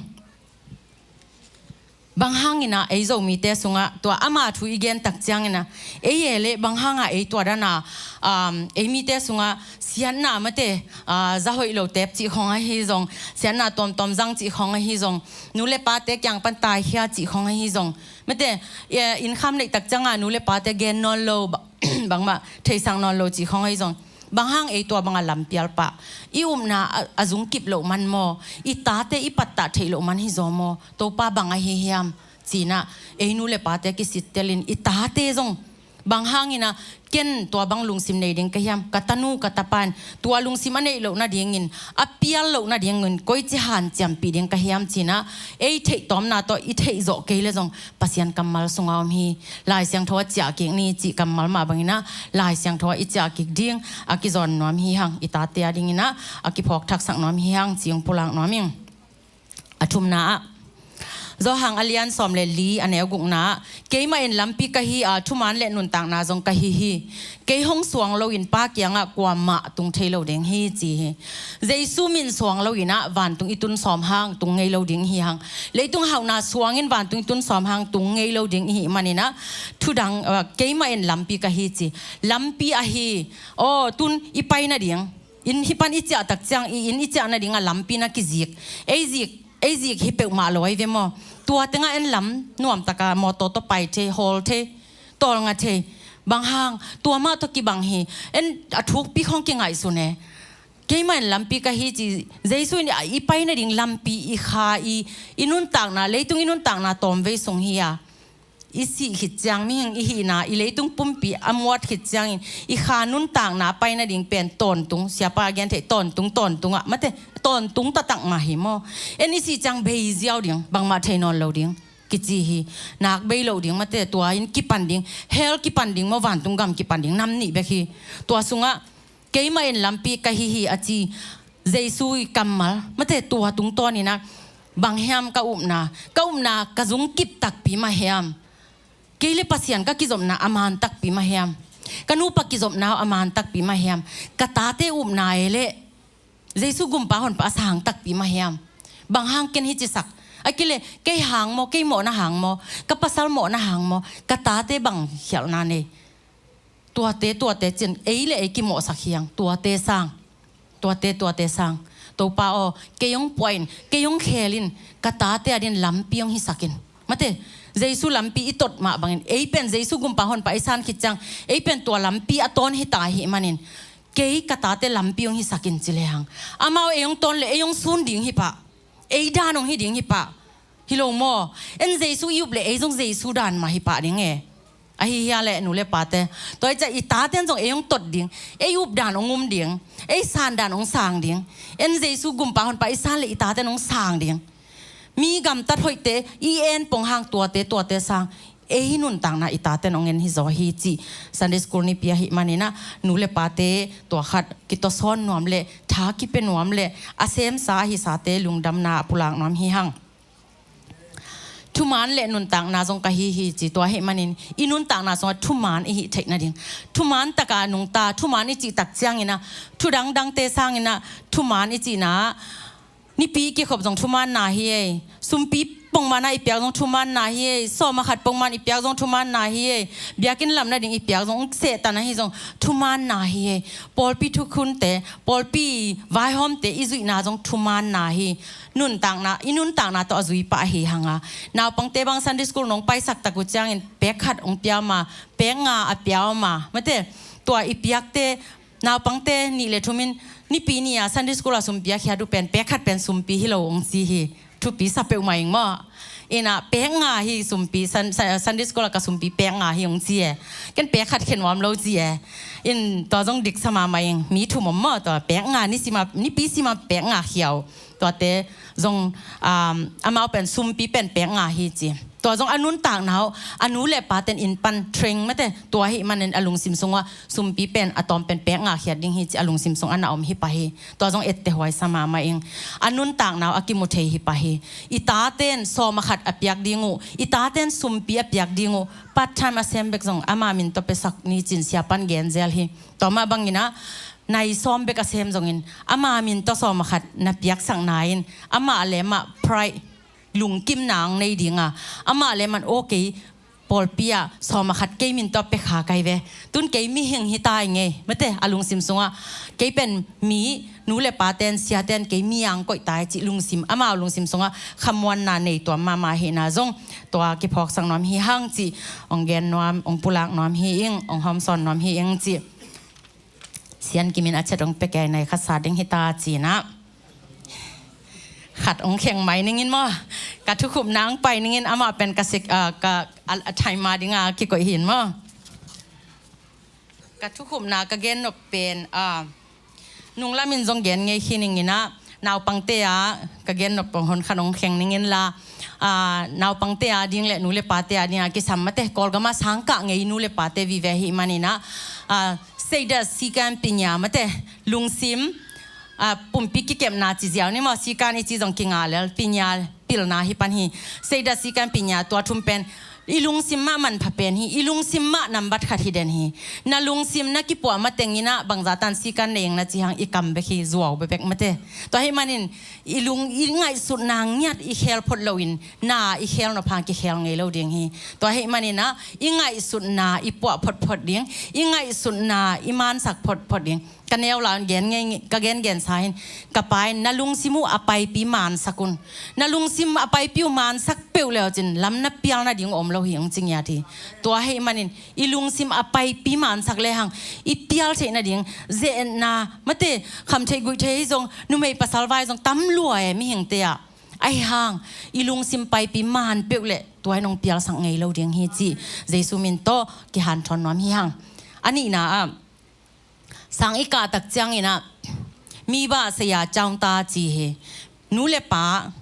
Bang hangin ah ei Zomite sungah tua ama thu i gen tak ciangin ah, ei e leh bang hangah ei tua dan a, um, ei mite sungah siatna mate, ah, za hoih lo tep cih khawng ahi zong, siatna tuamtuam zang cih khawng ahi zong, nu le pate kiang pan taikhia cih khawng ahi zong mate, eh, innkham neih tak ciangah nu le pate gen nawn lo, ba-, bangmah theisak nawn lo cih khawng ahi zong, bang hang ei tua bangah lampial pah? I upna a, a zungkip loh man maw? I tate i pattah theih loh man hi zaw maw? Topa bang ahi hiam? Ci-in ah ei nu le pate kisittelin i tate zong, bang hangin ah ken tua bang lungsim nei ding ka hiam? Ka tanu ka tapa in tua lungsim a neih loh nadingin, a pial loh nadingin koici hanciampih ding ka hiam? Ci-in ah ei theihtawmna tawh i theih zawh kei leh zong Pasian kammal sungah om hi. Lai Siangtho ah ciah kik ni cih kammal mah bangin ah Lai Siangtho ah i ciah kik ding a kizawn nuam hi hang, i tate a dingin ah a kiphawk thaksak nuam hi hang, cih hong pulak nuam ing. A thumna ah, Johan a lian sawm le li, a neu gukna ah, keimah in lampi ka hi a, thuman le nuntakna zong ka hi hi. Kei hong suang loin Pa kiangah kuamah tung thei lo ding hi, ci hi. Jesu min suang loin ah vantung i tun sawm hang tung ngei lo ding hi hang. Leitung hauhna suangin vantung i tun sawm hang tung ngei lo ding i hih manin ah, thudang, ah, keimah in lampi ka hi ci. Lampi ahi. Aw, tun i pai nading, inn hih pan i ciah tak ciang, i inn i ciah nading a lampi na kizik. Ei zik, ei zik hi peuhmah lo ahi ve maw? Tua tengah en lam nuamtaka mawtaw tawh pai thei, hawl thei, tawlnga thei. Bang hang, tua mah tawh kibang hi. En a thukpi khawng kingaihsun e. Keimah in lampi ka hi ci, Jesu in i pai nading lampi, i kha, i, i nuntakna, leitung i nuntakna tawmvei sung hi a, i sih khit ciang, mihing i hihna, i leitung pumpi a muat khit ciangin, i kha nuntakna a pai nading pen tawntung, siapa a gen theih tawntung, tawntung ah, mate, tawntung taktak mah hi maw? En i sih ciang bei ziau ding, bangmah thei nawn lo ding kici hi. Nak bei lo ding, mate, tua in kipan ding, hell kipan ding maw, vantung gam kipan ding, nam nih bek hi. Tua sungah keimah in lampi ka hi hi a ci Jesu i kammal, mate, tua tungtawnin ah, bang hiam ka upna? Ka upna ka zungkip takpi mah hiam? Kei le Pasian ka kizopna a man takpi mah hiam? Ka nupa kizopna a man takpi mah hiam? Ka tate upna e leh Jesu gumpa honpa a sang takpi mah hiam? Bang hang ken hih cisak? A kile, kei hang maw, kei mawhna hang maw, ka pasal mawhna hang maw, ka tate bang khialhna nei? Tuate, tuate cin, ei le ei kimawhsak hiang, tuate sang. Tuate, tuate sang. Topa aw, kei hong puah in, kei hong khel in, ka tate adingin lampi hong hisak in. Mate, Jesu lampi i tot mah bangin, ei pen Jesu gumpa honpa i san khit ciang, ei pen tua lampi a tawn hi ta ahih manin, kei ka tate lampi hong hisak in ci lehang, amau ei hong tawn le ei hong sun ding hi pah. Ei dan hong hi ding hi pah. Hi lo maw? En Jesu i up le ei zong Jesu dan mah hi pah ding e. Ahi hia le nu le pate, tua hi ciah i taten zong ei hong tot ding, ei up dan hong um ding, ei san dan hong sang ding. En Jesu gumpa honpa i san le i taten hong sang ding. Mi gamtat hoihte i en pong hang tuate, tuate sang. Ei nuntakna i taten hong en hi zaw hi cih Sunday school nipi ahih maninah, nu le pate tua khat kitawsawn nuam le tha kipia nuam le a semsa a hisate lungdamna a pulak nuam hi hang. Thuman le nuntakna zong ka hi hi ci, tua ahih manin i nuntakna sungah thuman i hih theih nading, thuman taka nungta, thuman i cih tak cianginah, thu dangdangte sanginah thuman i cihna, nipi kikhop zong thumanna hi ei, sumpi pongmana i piak zong thumanna hi ei, sawma khat pongman i piak zong thumanna hi ei, biakinn lam nading i piak zong, sehtan ahi zong thumanna hi ei, pawlpi thukhunte, pawlpi vaihawmte i zuihna zong thumanna hi. Nuntakna, i nuntakna tawh a zui pah ahi hanga. Naupangte bang Sunday school nong paisak tak uh ciangin pek khat hong pia ma, pek nga a pia ma, mate, tua i piakte, naupangte nih le thumin nipi ni-a Sunday school a sumpi a khiat uh pen pek khat pen sumpi hi lo hong ci hi. Thupi sa peuhmah ing maw? Innah pek nga hi sumpi, Sun-, Sun-, Sunday school a ka sumpi pek nga hi hong ci e. Ken pek khat khen nuam lo ci e. In tua zong dik sa mahmah ing, mi thum om maw, tua pek nga, ni sima, nipi sima pek nga khiau. Tuate zong, um, amau pen sumpi pen pek nga hi ci. Tua zong a nuntakna uh, a nu le paten inn pan treng mate, tua ahih manin a lungsim sungah sumpi pen a tawm pen pek nga khiat ding hi ci a lungsim sungah na om hi pah hi. Tua zong etteh huai sa mahmah ing. A nuntakna uh a kimu thei hi pah hi. I taten sawma khat a piak ding uh, i taten sumpi a piak ding uh, part time a sem bek zong ama min tawh piasak ni cin sia pan gen zel hi. Tua mah banginah nai sawm bek a sem zongin ama min tawh sawma khat na piaksakna in amah le amah pride, lungkimna ang nei dinga, amah le amah in aw kei pawlpi ah sawma khat kei min tawh pia kha kai ve. Tun kei mihing hi ta i ngei, mate, a lungsim sungah kei pen mi, nu le paten, siaten kei mi ang koih ta i cih lungsim, amau lungsim sungah khamuanna nei tuam mahmah ahihna zong tua kiphawksak nuam hi hang cih hong gen nuam, hong pulak nuam hi ing, hong hawmsawn nuam hi ing cih. Sian kimin a chet hong pia kei nai khat sa ding hi ta cinah. Khat hong kheng mai ningin maw? Ka thukhupna hong pai ningin amah pen ka sik, ah, ka, a, a thaima dinga kikoih hin maw? Ka thukhupna ka gen nop pen, ah, nunglamin zong gen ngei hi ninginah, naupangte a ka gen nop pong hon khan hong kheng ningin la, ah, naupangte a ding le nu le pate a dinga kisam mate, Kawlgama sangkah ngei nu le pate vive ahih maninah, ah, Seidat Sikan Pinya mate, lungsim, ah, pumpi kikepna ci ziau ni maw, Sikan i ci zong kinga lel, Pinya pilna hi pan hi. Seidat Sikan Pinya, tua thum pen i lungsim mah manpha pen hi, i lungsim mah nambat khat hi den hi. Na lungsim na kipuah matenginah bangzah tan Sikan nei ing na ci hang i kam bek hi, zuau bekbek mate. Tua ahih manin i lung, i ngaihsutna ngiat i khel phot loin na i khel nop hang kikhel ngei lo ding hi. Tua ahih maninah i ngaihsutna i puah photphot ding, i ngaihsutna i mansak photphot ding. Ka neu la un gen ngei, ka gengen sa hin, ka pa in na lungsim uh a paipi mansak un. Na lungsim a paipi uh mansak peuh leucin lam na pial nading om lo hi, hong ci ngiat hi. Tua ahih manin i lungsim a paipi mansak lehang i pial theih nading, ze-etna mate, khamtheih guihtheih hi zong, numei pasal vai zong tam lua e mihingte ah. Ahi hang i lungsim paipi man peuh le tua in hong pialsak ngei lo ding hi cih Jesu min tawh kihanthawn nuam hi hang. A nihna ah, sang i kah tak cianginah, mi bah saya caungta ci hi. Nu le pa,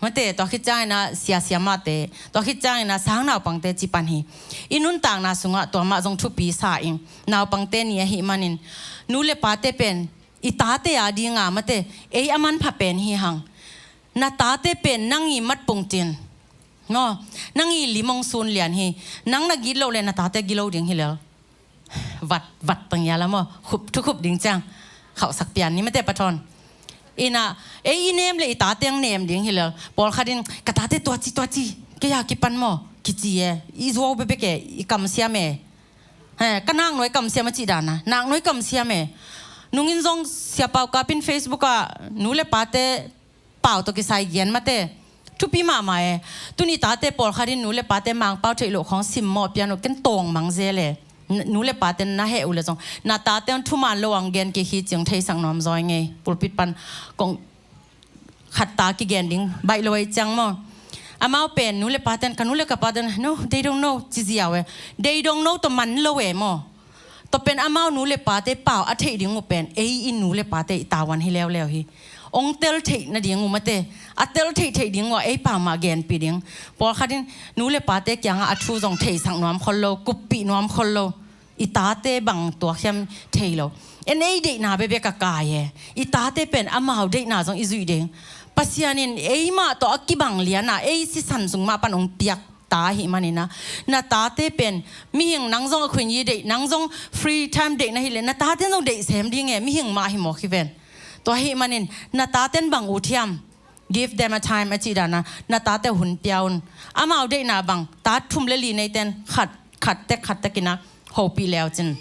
mate, tua khit cianginah sia siamahte, tua khit cianginah sang naupangte ci pan hi. I nuntakna sungah tua mah zong thupi sa ing. Naupangte ni ahih manin, nu le pate pen i tate a dinga mate, ei a manpha pen hi hang. Na tate pen nang i mat pungtin, no, nang i lim hong sun lian hi. Nang na gilo le na tate gilo ding hi lel. Vat, vat tang ia la maw? Khup, thukhup ding ciang. Khauhsak pian ni mate, pathawn. Ina, ei i nem le i tate ang nem ding hi lo. Pawlkhat in, ka tate tua ci, tua ci, kei a kipan maw, kici e, i zuau bekbek e, i kamsiam e. He, ka naknuai kamsiam a cih dan a, naknuai kamsiam e. Nungin zong Sia Pau Kap in Facebook ah nu le pate pau tawh kisai gen mate. Thupi mahmah e. Tuni tate pawlkhat in nu le pate Mangpau theih loh khawng simmawh pian uh, ken tawng mang zel e. N-, nu le pate na heh uh le zong, na tate un thuman lo ang gen kik hi ci-in theisak nuam zaw ing ei. Pulpit pan kong khat ta kigen ding baih lo ei ciang maw. Amau pen nu le pate, ka nu le ka pate, no, they don't know, ci ziau e. They don't know tawh man lo e maw. Tua pen amau nu le pate pau a theih ding uh pen ei i nu le pate i tavuan hi leuleu hi. Ong tel theih nading uh mate, a tel theih theih ding uh a ei pau mah genpih ding. Pawlkhat in nu le pate kiangah a thu zong theisak nuam khol lo, kuppih nuam khol lo. I tate bang tuak hiam thei lo. En ei deihna bekbek a kai e. I tate pen amau deihna zong i zuih ding. Pasian in ei mah tawh a kibang lian a, ei sisan sung mah pan ong piak ta ahih manin a, na tate pen mihing, nang zong a khuini deih, nang zong free time deih na hih leh, na taten zong deih sem ding e, mihing mah hi mawk hi ven. Tua ahih manin na taten bang ut hiam? Give them a time a cih dan a, na tate hun pia un. Amau deihna bang, tate thum le li neiten khat, khat tek, khat tek in a hopih leu cin,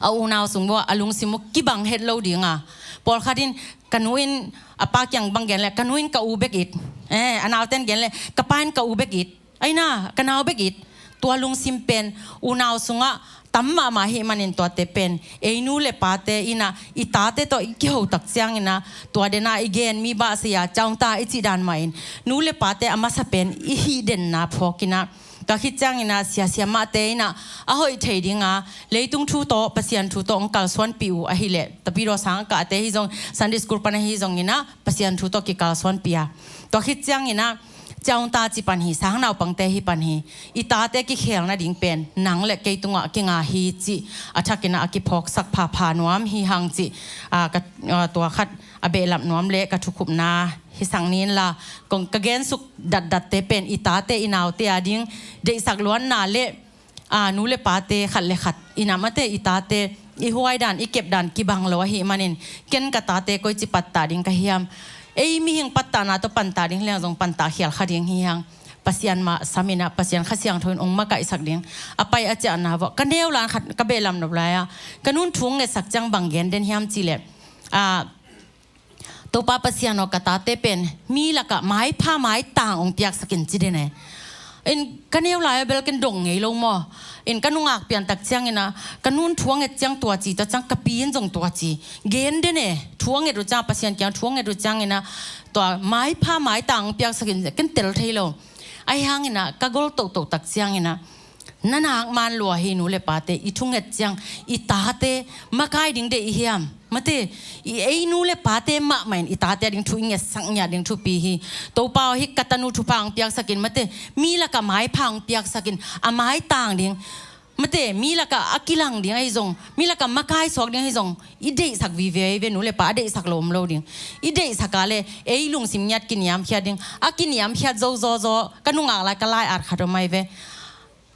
a unau sung bua a lungsim uh kibang het lo ding a. Pawlkhat in, ka nu in a pa kiang bang gen le, ka nu in ka u bek it. Eh, a nauten gen le, ka pa in ka u bek it. Aina, ka nau bek it. Tua lungsim pen unau sungah tam mahmah ahih manin tuate pen ei nu le pate in a, i tate tawh i kiho tak ciangin a, tua den a i gen mi bah sia, ciangta i cih dan mah in, nu le pate a masa pen i hih denna phawk in a, tua khit ciangin a, sia siamahte in a, a hoih thei ding a, leitung thu tawh, Pasian thu tawh ong kalsuanpih uh ahih leh, Tapidaw sang a kahte hi zong, Sunday school pan ahi zongin a, Pasian thu tawh kikalsuanpih a. Tua khit ciangin a, ciangta ci pan hi, sang naupangte hi pan hi, i tate kikhel nading pen nang le kei tungah kinga hi cih a thakin a kiphawksak phapha nuam hi hang cih, a, ka, a, tua khat a behlap nuam le ka thukhupna hi sang nin la, kong ka gensuk datdatte pen i tate i naute a ding deihsak luanna le, a, nu le pate khat le khat in a, mate, i tate i huai dan, i kep dan kibang lo ahih manin, ken ka tate koici pattah ding ka hiam? Ei mihing pattahna tawh pantah ding hi leng zong pantah khial kha ding hi hang. Pasian mah sam in a, Pasian Kha Siangtho in ong makaihsak ding. A pai a ciahna vua, ka neu lan khat ka behlap nop lai a, ka nun thu ong ngetsak ciang bang gen den hiam cih leh, a, Topa Pasian aw, ka tate pen mi lakah maipha maitang ong piaksak in, ci den e. In ka neu lai a bel ken dong ngei lo maw. In ka nungak pian tak ciangin a, ka nun thu a nget ciang tua ci, tua ciang ka pi in zong tua ci. Gen den e, thu a nget uh ciang, Pasian kiang thu a nget uh ciangin a, tua maipha maitang ong piaksak in, ken tel thei lo. Ahi hangin a, ka gol tohtoh tak ciangin a, na nak man lua hi, nu le pate i thunget ciang, i tate makai ding deih i hiam? Mate, i ei nu le pate mahmah in i tate a ding thu i ngetsak ngiat ding thupi hi. Topa aw, hih ka tanu thupha ong piaksak in, mate, mi lakah maipha ong piaksak in, a maitang ding. Mate, mi lakah a kilang ding ahi zong, mi lakah makai suak ding ahi zong, i deihsak vive ve, nu le pa, a deihsak lo om lo ding. I deihsak a le ei lungsim ngiat kiniamkhiat ding. A kiniamkhiat zo zaw zaw, ka nungak lai ka lai-at khat om ahi ve.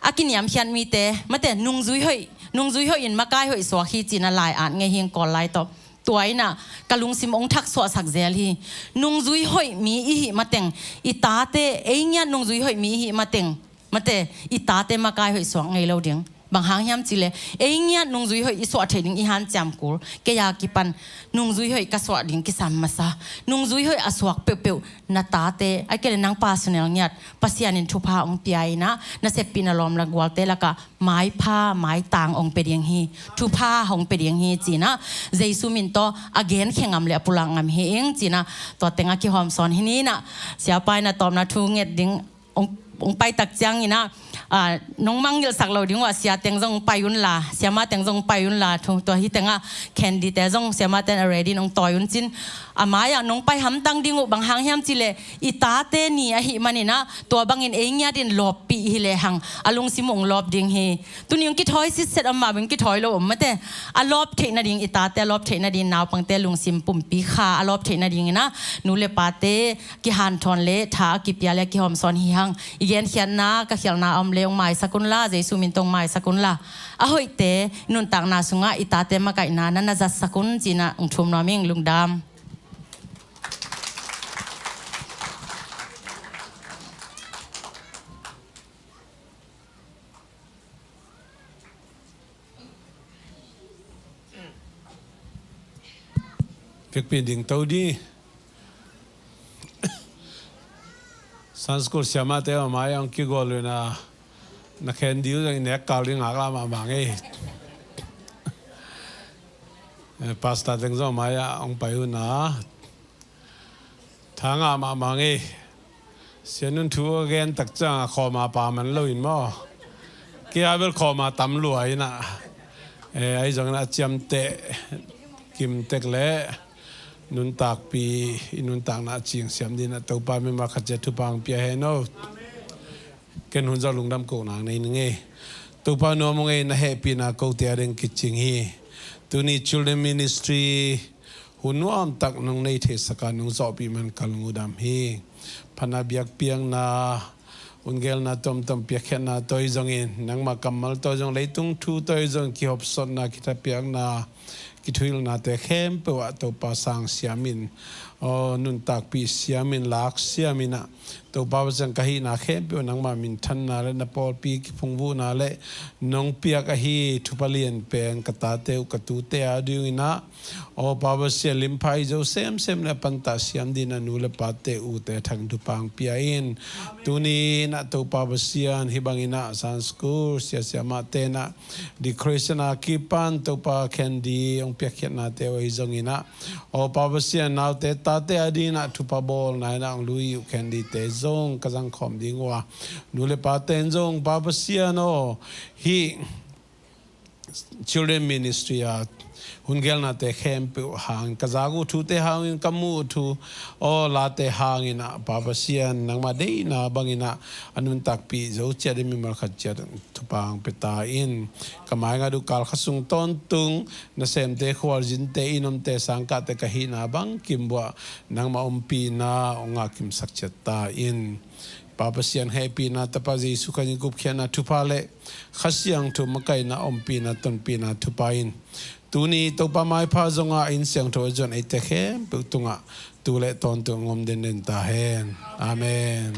A kiniamkhiat mite, mate, nungzui hoih, nungzui hoih in makai hoih suak hi, ci-in a lai-at ngei hi ing, Kawl lai tawh. Tua in a, ka lungsim ong thaksuahsak zel hi. Nungzui hoih mi i hih mateng, i tate, ei ngiat nungzui hoih mi i hih mateng, mate, i tate makai hoih suak ngei lo ding. Bang hang hiam cih leh, ei ngiat nungzui hoih i suah theih ding i hanciam kul. Kei a kipan nungzui hoih ka suah ding kisam masa. Nungzui hoih a suak peuhpeuh na tate, ahih kei leh nang personal ngiat, Pasian in thupha ong pia in a, na seppihna lawm lak gualte lakah maipha maitang ong pia ding hi. Thupha hong pia ding hi, ci-in a, Jesu min tawh a genkhe ngam le a pulak ngam hi ing, ci-in a, tua teng a kihawmsawn hi ni in a, siapa in a tawpna thu nget ding ong, ong pai tak ciangin a, a, nong mangngilhsak lo ding uh a, sia teng zong pai un la, siama teng zong pai un la, thu, tua hi teng a, candy te zong siama ten a ready in ong tawi un cin. A mai-ah nong pai hamtang ding uh, bang hang hiam cih leh, i tate ni ahih manin a, tua bangin ei ngiat in lawppih hi lehang, a lungsim uh ong lawp ding hi. Tuni ong kithawi sitset a, mah bang kithawi lo om, mate. A lawp theih nading, i tate a lawp theih nading, naupangte lungsim pumpi kha a lawp theih nadingin a, nu le pate kihanthawn le tha a kipia le a kihawmsawn hi hang. I genkhiatna, ka khialhna a om le ong maisak un la, Jesu min tawh ong maisak un la. A hoihte, nuntakna sungah i tate makaihna na na zatsak un, ci-in a ong thum nuam ing. Lungdam. Piakpi ding to di. Sunday school siamahte a mai ang kigol uh na, na khen diu zong i nek kal ding ngak la mahmah ngei. Eh, pastor teng zong mai ah ang pai uh na. Tha ngah mahmah ngei. Sianun thu a gen tak ciang a khawma pa man lo in maw. Kia bel khawma tam lua in ah. Eh, ahi zongin a ciamteh kimtek le nuntakpi, i nuntakna a cing siam dingin ah Topa mimal khat ciat thupha ang pia hen aw. Ken hun zawh lungdam kohna nei ning ei. Topa nuam ung ei, na hehpihna kote a ding kicing hi. Tuni Children Ministry hun nuamtak nong nei theisak a nong zawhpih man ka lungdam hi. Phatna biakpiakna, hun gelna tomtom piakkhiatna tawh hi zongin, nangmah kammal tawh hi zong, leitung thu tawh hi zong, kihopsotna, kithapiakna, kithuhilhnate khempeuh ah Topa sang siamin, aw, nuntakpih siamin, lak siamin ah, Topa Pasian, ka hihna khempeuh nangmah minthanna le na pawlpi kiphungvuhna le nong piak ahi thupha lian pen ka tate uh, ka tute a dingin ah, aw Pa Pasian, limpha hi zo semsem le pantah siam dingin a nu le pate ute thang thupha ang pia in. Tuni in ah Topa Pasian, hih bangin ah Sunday school sia siamahte in ah decoration a kipan Topa khen ding hong piakkhiatnate uh ahi zongin ah, aw Pa Pasian, naute tate a dingin ah thupha bawlna in ah hong lui uh khen dingte zong ka zangkhawm ding uh a, nu le pate in zong Pa Pasian aw, hih Children Ministry a hun gelnate khempeuh hangin, ka zak uh thute hangin, ka muh uh thu, aw, late hangin ah Pa Pasian, nangmah deihna bangin ah a nuntakpih zo ciat in mimal khat ciat thupha ang pia ta in. Ka maingat uh kal khat sung tawntung nasemte, khualzinte, inn omte, sangkahte ka hihna bangkim uh ah nangmah ompihna hong ngahkimsak ciat ta in. Pa Pasian hehpihna, Tapa Jesu Khrih in gupkhiatna thupha le Kha Siangtho makaihna, ompihna, tonpihna thupha in tuni Topa maipha zongah inn siangtho a zuan eite khempeuh tungah tu le tawntung hong om denden ta hen. Amen.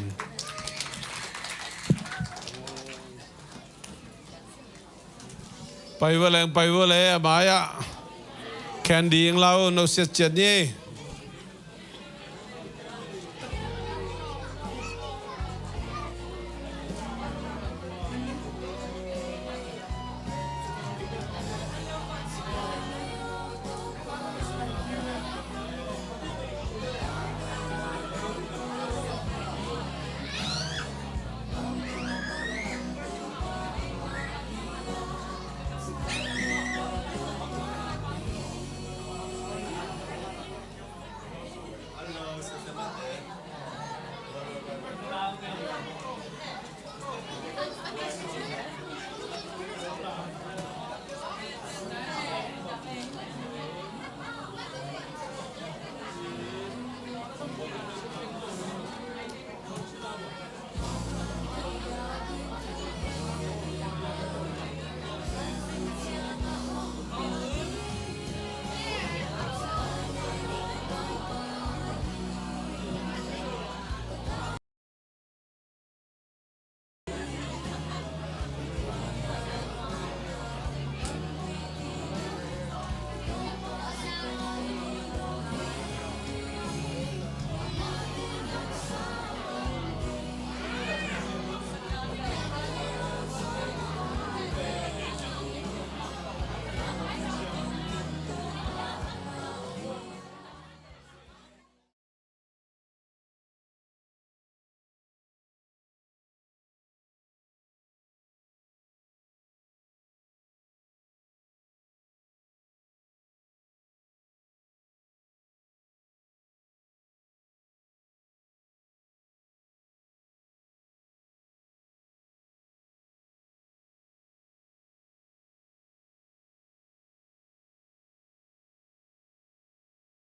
Pai vua leng, pai vua le, a mai-ah khen ding lau, no siat ciat ni.